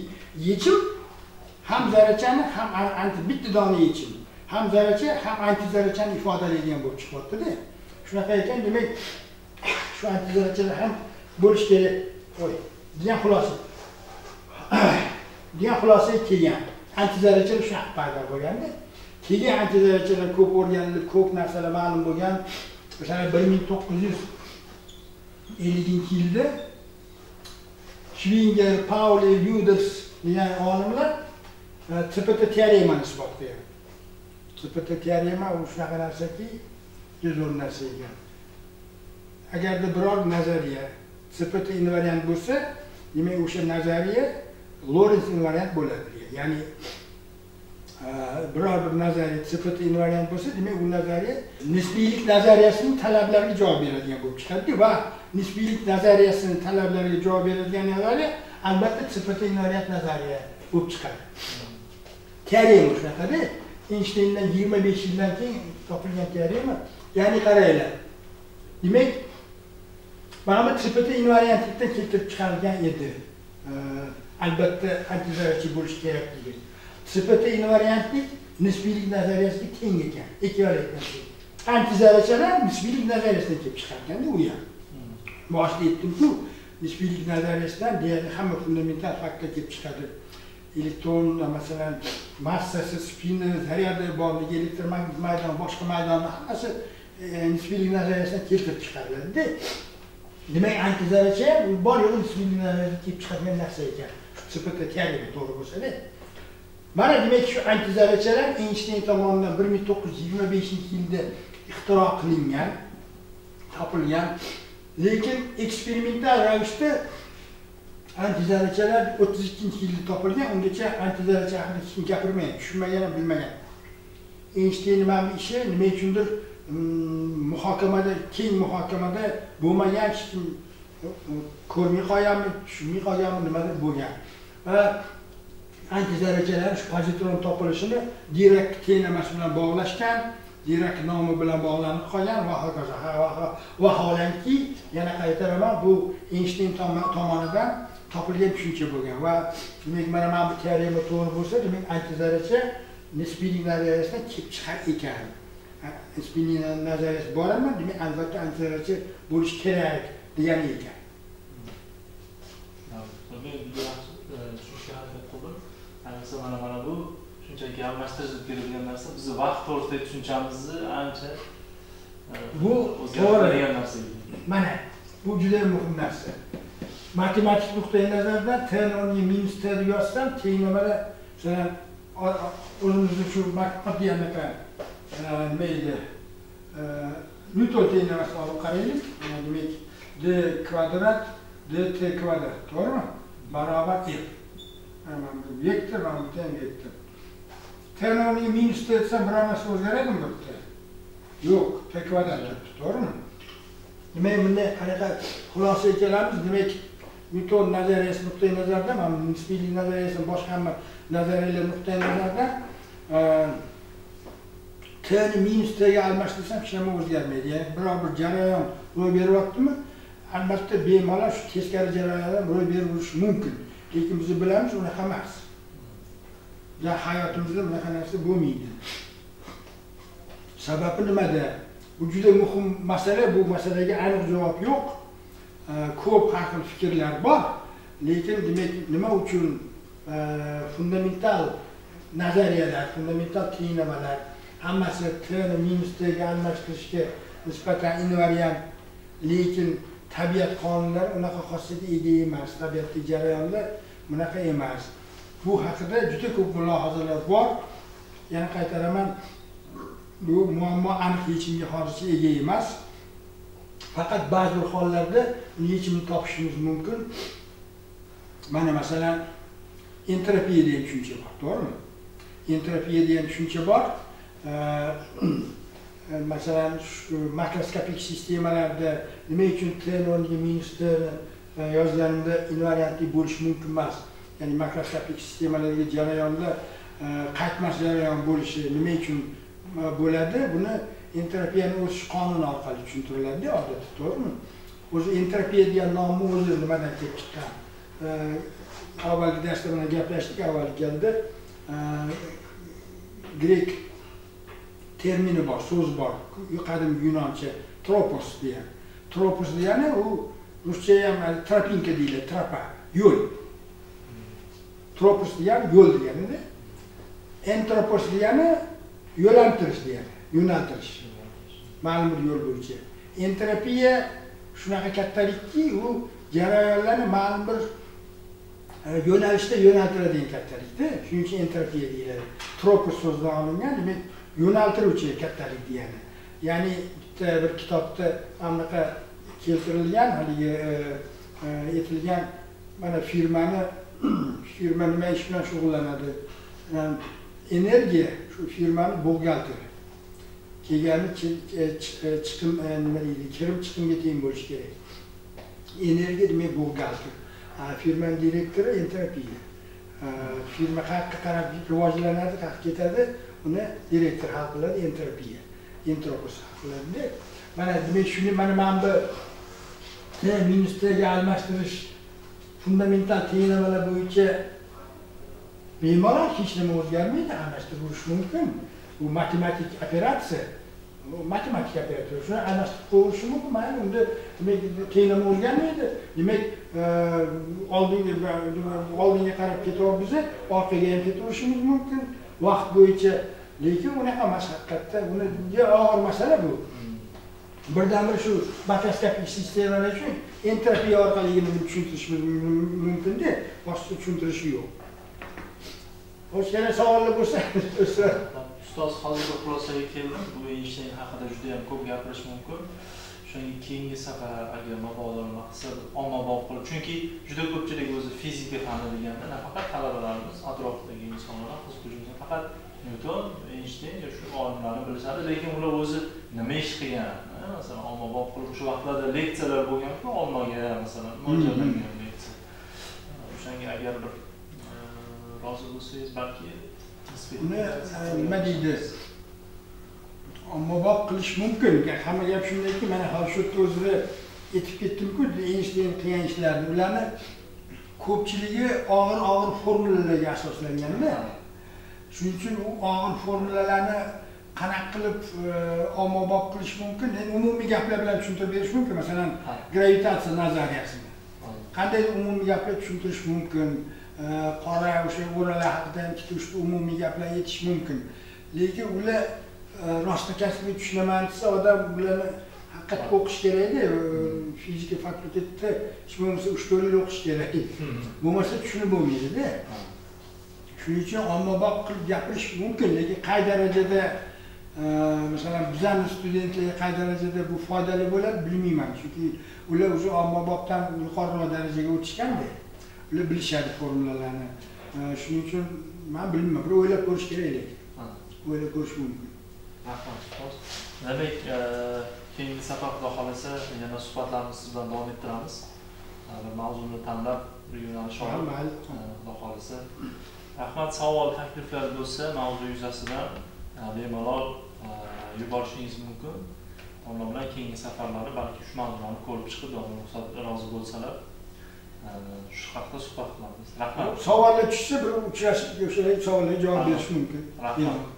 yechim ham zarrachani, ham anti bitta dona yechim, ham zarracha, ham antizarrachani ifodalaydigan bo'lib chiqyapti-da. Shunaqa ekan, demak, shu antizarrachalar ham bo'lishi kerak. Qo'y, degan xulosa. Degan xulosaga kelgan. Antizarrachalar shunaqa paydo bo'lganda, keyin antizarrachalar ko'p o'rganilib, ko'p narsalar ma'lum bo'lgan. Masalan, 1950-yilda Schwinger, Pauli, Lüders degan olimlar CPT teoremani isbot qilgan. CPT teorema u shunaqa narsaki, juda zo'r narsa ekan. Agarda biror nazariya CPT invariant bo'lsa, demak o'sha nazariya Lorentz invariant bo'ladi degan. Ya'ni biror bir nazariya CPT invariant bo'lsa, demak u nazariya nisbiylik nazariyasining talablariga javob beradigan bo'lib chiqadi va nisbiylik nazariyasining talablariga javob beradigan nazariya Albatta CPT invariant nazariya bo'lib chiqadi. Teorema shunaqada. Eynshteyndan 25 yildan keyin topilgan teorema. Ya'ni qaranglar. Demak, mana bu CPT invariantlikdan keltirib chiqarilgan edi. Albatta antizarracha bo'lishi kerakligi. CPT invariantlik nisbiylik nazariyasiga teng ekan, ekvivalent narsa. Antizarrachalar nisbiylik nazariyasidan kelib chiqarganda u ham. Boshida aytdim-ku, nisbiylik nazariyasidan deyarli hamma fundamental faktlar kelib chiqadi. Elektron, masalan, massasi, spini, zaryadi borligi, elektromagnit maydon, boshqa maydonlar hammasi nisbiylik nazariyasidan keltirib chiqariladi. Demak, antizarracha ham bor yo'q nisbiylik nazariyasidan kelib chiqadigan narsa ekan. Shu CPT teorema to'g'ri bo'lsa-da. Mana demak shu antizarrachalar Eynshteyn tomonidan 1925-yilda ixtiro qilingan, topilgan. Lekin eksperimental ravishda antizarrachalar 32-yilda topilgan, ungacha antizarracha haqida hech kim gapirmagan, tushunmagan ham, bilmagan. Eynshteynning mana bu ishi nima uchundir muhokamada, keng muhokamada bo'lmagan, hech kim ko'rmay qolganmi, tushunmay qolganmi, nimadir bo'lgan. Va antizarrachalar shu pozitron topilishini Dirak tenglamasi bilan bog'lashgan, Dirak nomi bilan bog'lanib qolgan va hokazo. Vaholanki, yana qaytaraman, bu Eynshteyn tomonidan topilgan tushuncha bo'lgan va demak mana bu teorema to'g'ri bo'lsa, demak antizarracha nisbiylik nazariyasidan kelib chiqar ekan. Nisbiylik nazariyasi bormi, demak albatta antizarracha bo'lishi kerak degani ekan. Men yaxshi tushunishga harakat qildim. Ayniqsa mana bu shunchaki almashtirish kerilgan narsa bizni vaqt to'g'risidagi tushunchamizni ancha bu o'zgartiradigan narsa. Mana bu juda muhim narsa. Matematik nuqtai nazardan t ni minus t deb yozsam, tenglamada masalan o'zimizni shu oddiy anaqa nima edi? Nyuton tenglamasini olib qaraylik. Demak, d kvadrat dt kvadrat, to'g'rimi? Barobar f. Mana bu vektor, mana bu ham vektor. T ni minus t desam biror narsa o'zgaradimi bu yerda? Yo'q, t kvadrat turibdi, to'g'rimi? Demak, bunday qanaqa xulosaga kelamiz? Demak, Nyuton nazariyasi nuqtai nazaridan, mana nisbiylik nazariyasi, boshqa hamma nazariyalar nuqtai nazaridan t ni minus t ga almashtirsam hech nima o'zgarmaydi. Ya'ni biror bir jarayon ro'y beryaptimi? Albatta bemalol shu teskari jarayonlar ro'y beraverishi mumkin. Lekin biz bilamiz, unaqa emas. Ya hayotimizda bunaqa narsa bo'lmaydi. Sababi nimada? Bu juda muhim masala, bu masalaga aniq javob yo'q. Ko'p har xil fikrlar bor, lekin demak nima uchun fundamental nazariyalar, fundamental tenglamalar hammasi t ni minus t ga almashtirishga nisbatan invariant, lekin tabiat qonunlari unaqa xossiyatga ega emas, tabiatdagi jarayonlar bunaqa emas. Bu haqida juda ko'p mulohazalar bor. Yana qaytaraman, bu muammo aniq yechimga hozircha ega emas. Faqat ba'zi bir hollarda yechimini topishimiz mumkin. Mana masalan, entropiya degan tushuncha bor, to'g'rimi? Entropiya degan tushuncha bor. Masalan, shu makroskopik sistemalarda nima uchun t o'rniga minus t yozganimda invariantli bo'lishi mumkin emas. Ya'ni makroskopik sistemalardagi jarayonlar qaytmas jarayon bo'lishi nima uchun bo'ladi? Buni entropiyani o'sish qonuni orqali tushuntiriladi odatda, to'g'rimi? O'zi entropiya degan nomni o'zi nimadan kelib chiqqan? Avvalgi darsda bilan gaplashdik, avvalgi galda grek termini bor, so'z bor, qadimgi yunoncha tropos degan. Tropos degani u ruscha ham tropinka deyiladi, tropa, yo'l. Tropos degani yo'l degani-da. Entropos degani yo'lantirish degani, yo'naltirish. Ma'lum bir yo'l bo'yicha. Entropiya shunaqa kattalikki, u jarayonlarni ma'lum bir yo'nalishda yo'naltiradigan kattalikda. Shuning uchun entropiya deyiladi. Tropos so'zidan olingan, demak yo'naltiruvchi kattalik degani. Ya'ni bitta bir kitobda anaqa keltirilgan, haligi aytilgan mana firmani firma nima ish bilan shug'ullanadi? Energiya shu firmani buxgalteri. Kelgani chiqim nima deydi? Kirim chiqimga teng bo'lishi kerak. Energiya demak buxgalter. Firmani direktori entropiya. Firma qayerga qarab rivojlanadi, qayerga ketadi, uni direktor hal qiladi, entropiya. Entropos hal qiladi. Mana demak shuni mana bu T minus T ga almashtirish fundamental tenglamalar bo'yicha bemalol hech nima o'zgarmaydi, almashtirilishi mumkin. Bu matematik operatsiya. Matematik operatsiya. Shuni almashtirib qo'yish mumkin. Mana unda demak tenglama o'zgarmaydi. Demak, oldinga qarab ketyapmiz, orqaga ham ketaverishimiz mumkin vaqt bo'yicha. Lekin unaqa emas haqiqatda. Uni og'ir masala bu. Birdan-bir shu makroskopik sistemalar uchun entropiya orqali tushuntirishimiz mumkin-da, boshqa tushuntirishi yo'q. Xo'sh, yana savollar bo'lsa, ustoz, hozir bir xulosaga keldim. Bu Eynshteyn haqida juda ham ko'p gapirish mumkin. Shunga keyingi safar agar mabodo nima qilsa, ommabop qilib, chunki juda ko'pchilik o'zi fizika fani deganda nafaqat talabalarimiz, atrofdagi insonlar qiziquvchi faqat Newton, Eynshteyn yo shu olimlarni bilishadi, lekin ular o'zi nima ish qilgan, masalan, ommabop qilib o'sha vaqtlarda leksiyalar bo'lgan-ku, ommaga masalan mo'ljallangan leksiya. O'shanga agar bir rozi bo'lsangiz, balki uni nima deydi, ommabop qilish mumkin. Hamma gap shundayki, mana hozir shu yerda o'zida aytib ketdim-ku, Eynshteyn qilgan ishlarni, ularni ko'pchiligi og'ir-og'ir formulalarga asoslanganda. Shuning uchun u og'ir formulalarni qanaqa qilib ommabop qilish mumkin? Endi umumiy gaplar bilan tushuntirib berish mumkin. Masalan, gravitatsiya nazariyasini qanday umumiy gaplar tushuntirish mumkin? Qora o'sha o'ralar haqida ham ikkita uchta umumiy gaplar aytish mumkin. Lekin ular rostakasbi tushunaman desa, odam ularni haqiqatda o'qish kerakda. Fizika fakultetida hech bo'lmasa 3-4 yil o'qish kerak. Bo'lmasa tushunib bo'lmaydi-da. Shuning uchun ommabop qilib gapirish mumkin, lekin qay darajada masalan bizning studentlarga qay darajada bu foydali bo'ladi bilmayman. Chunki ular o'zi ommabopdan yuqoriroq darajaga o'tishganda, ular bilishadi formulalarni. Shuning uchun men bilmayman, bir o'ylab ko'rish kerak lekin. O'ylab ko'rish mumkin. Rahmat ustoz. Demak, keyingi safar xudo xolasa yana suhbatlarimizni siz bilan davom ettiramiz. Bir mavzuni tanlab, bir yo'nalish olib, xudo xolasa. Rahmat, savol takliflar bo'lsa mavzu yuzasidan bemalol yuborishingiz mumkin. Ondan bilan keyingi safarlari balki shu mavzularni ko'rib chiqib, ruxsat rozi bo'lsalar shu haqda suhbat qilamiz. Rahmat. Savollar tushsa bir uchrashib, o'sha savollarga javob berish mumkin. Rahmat.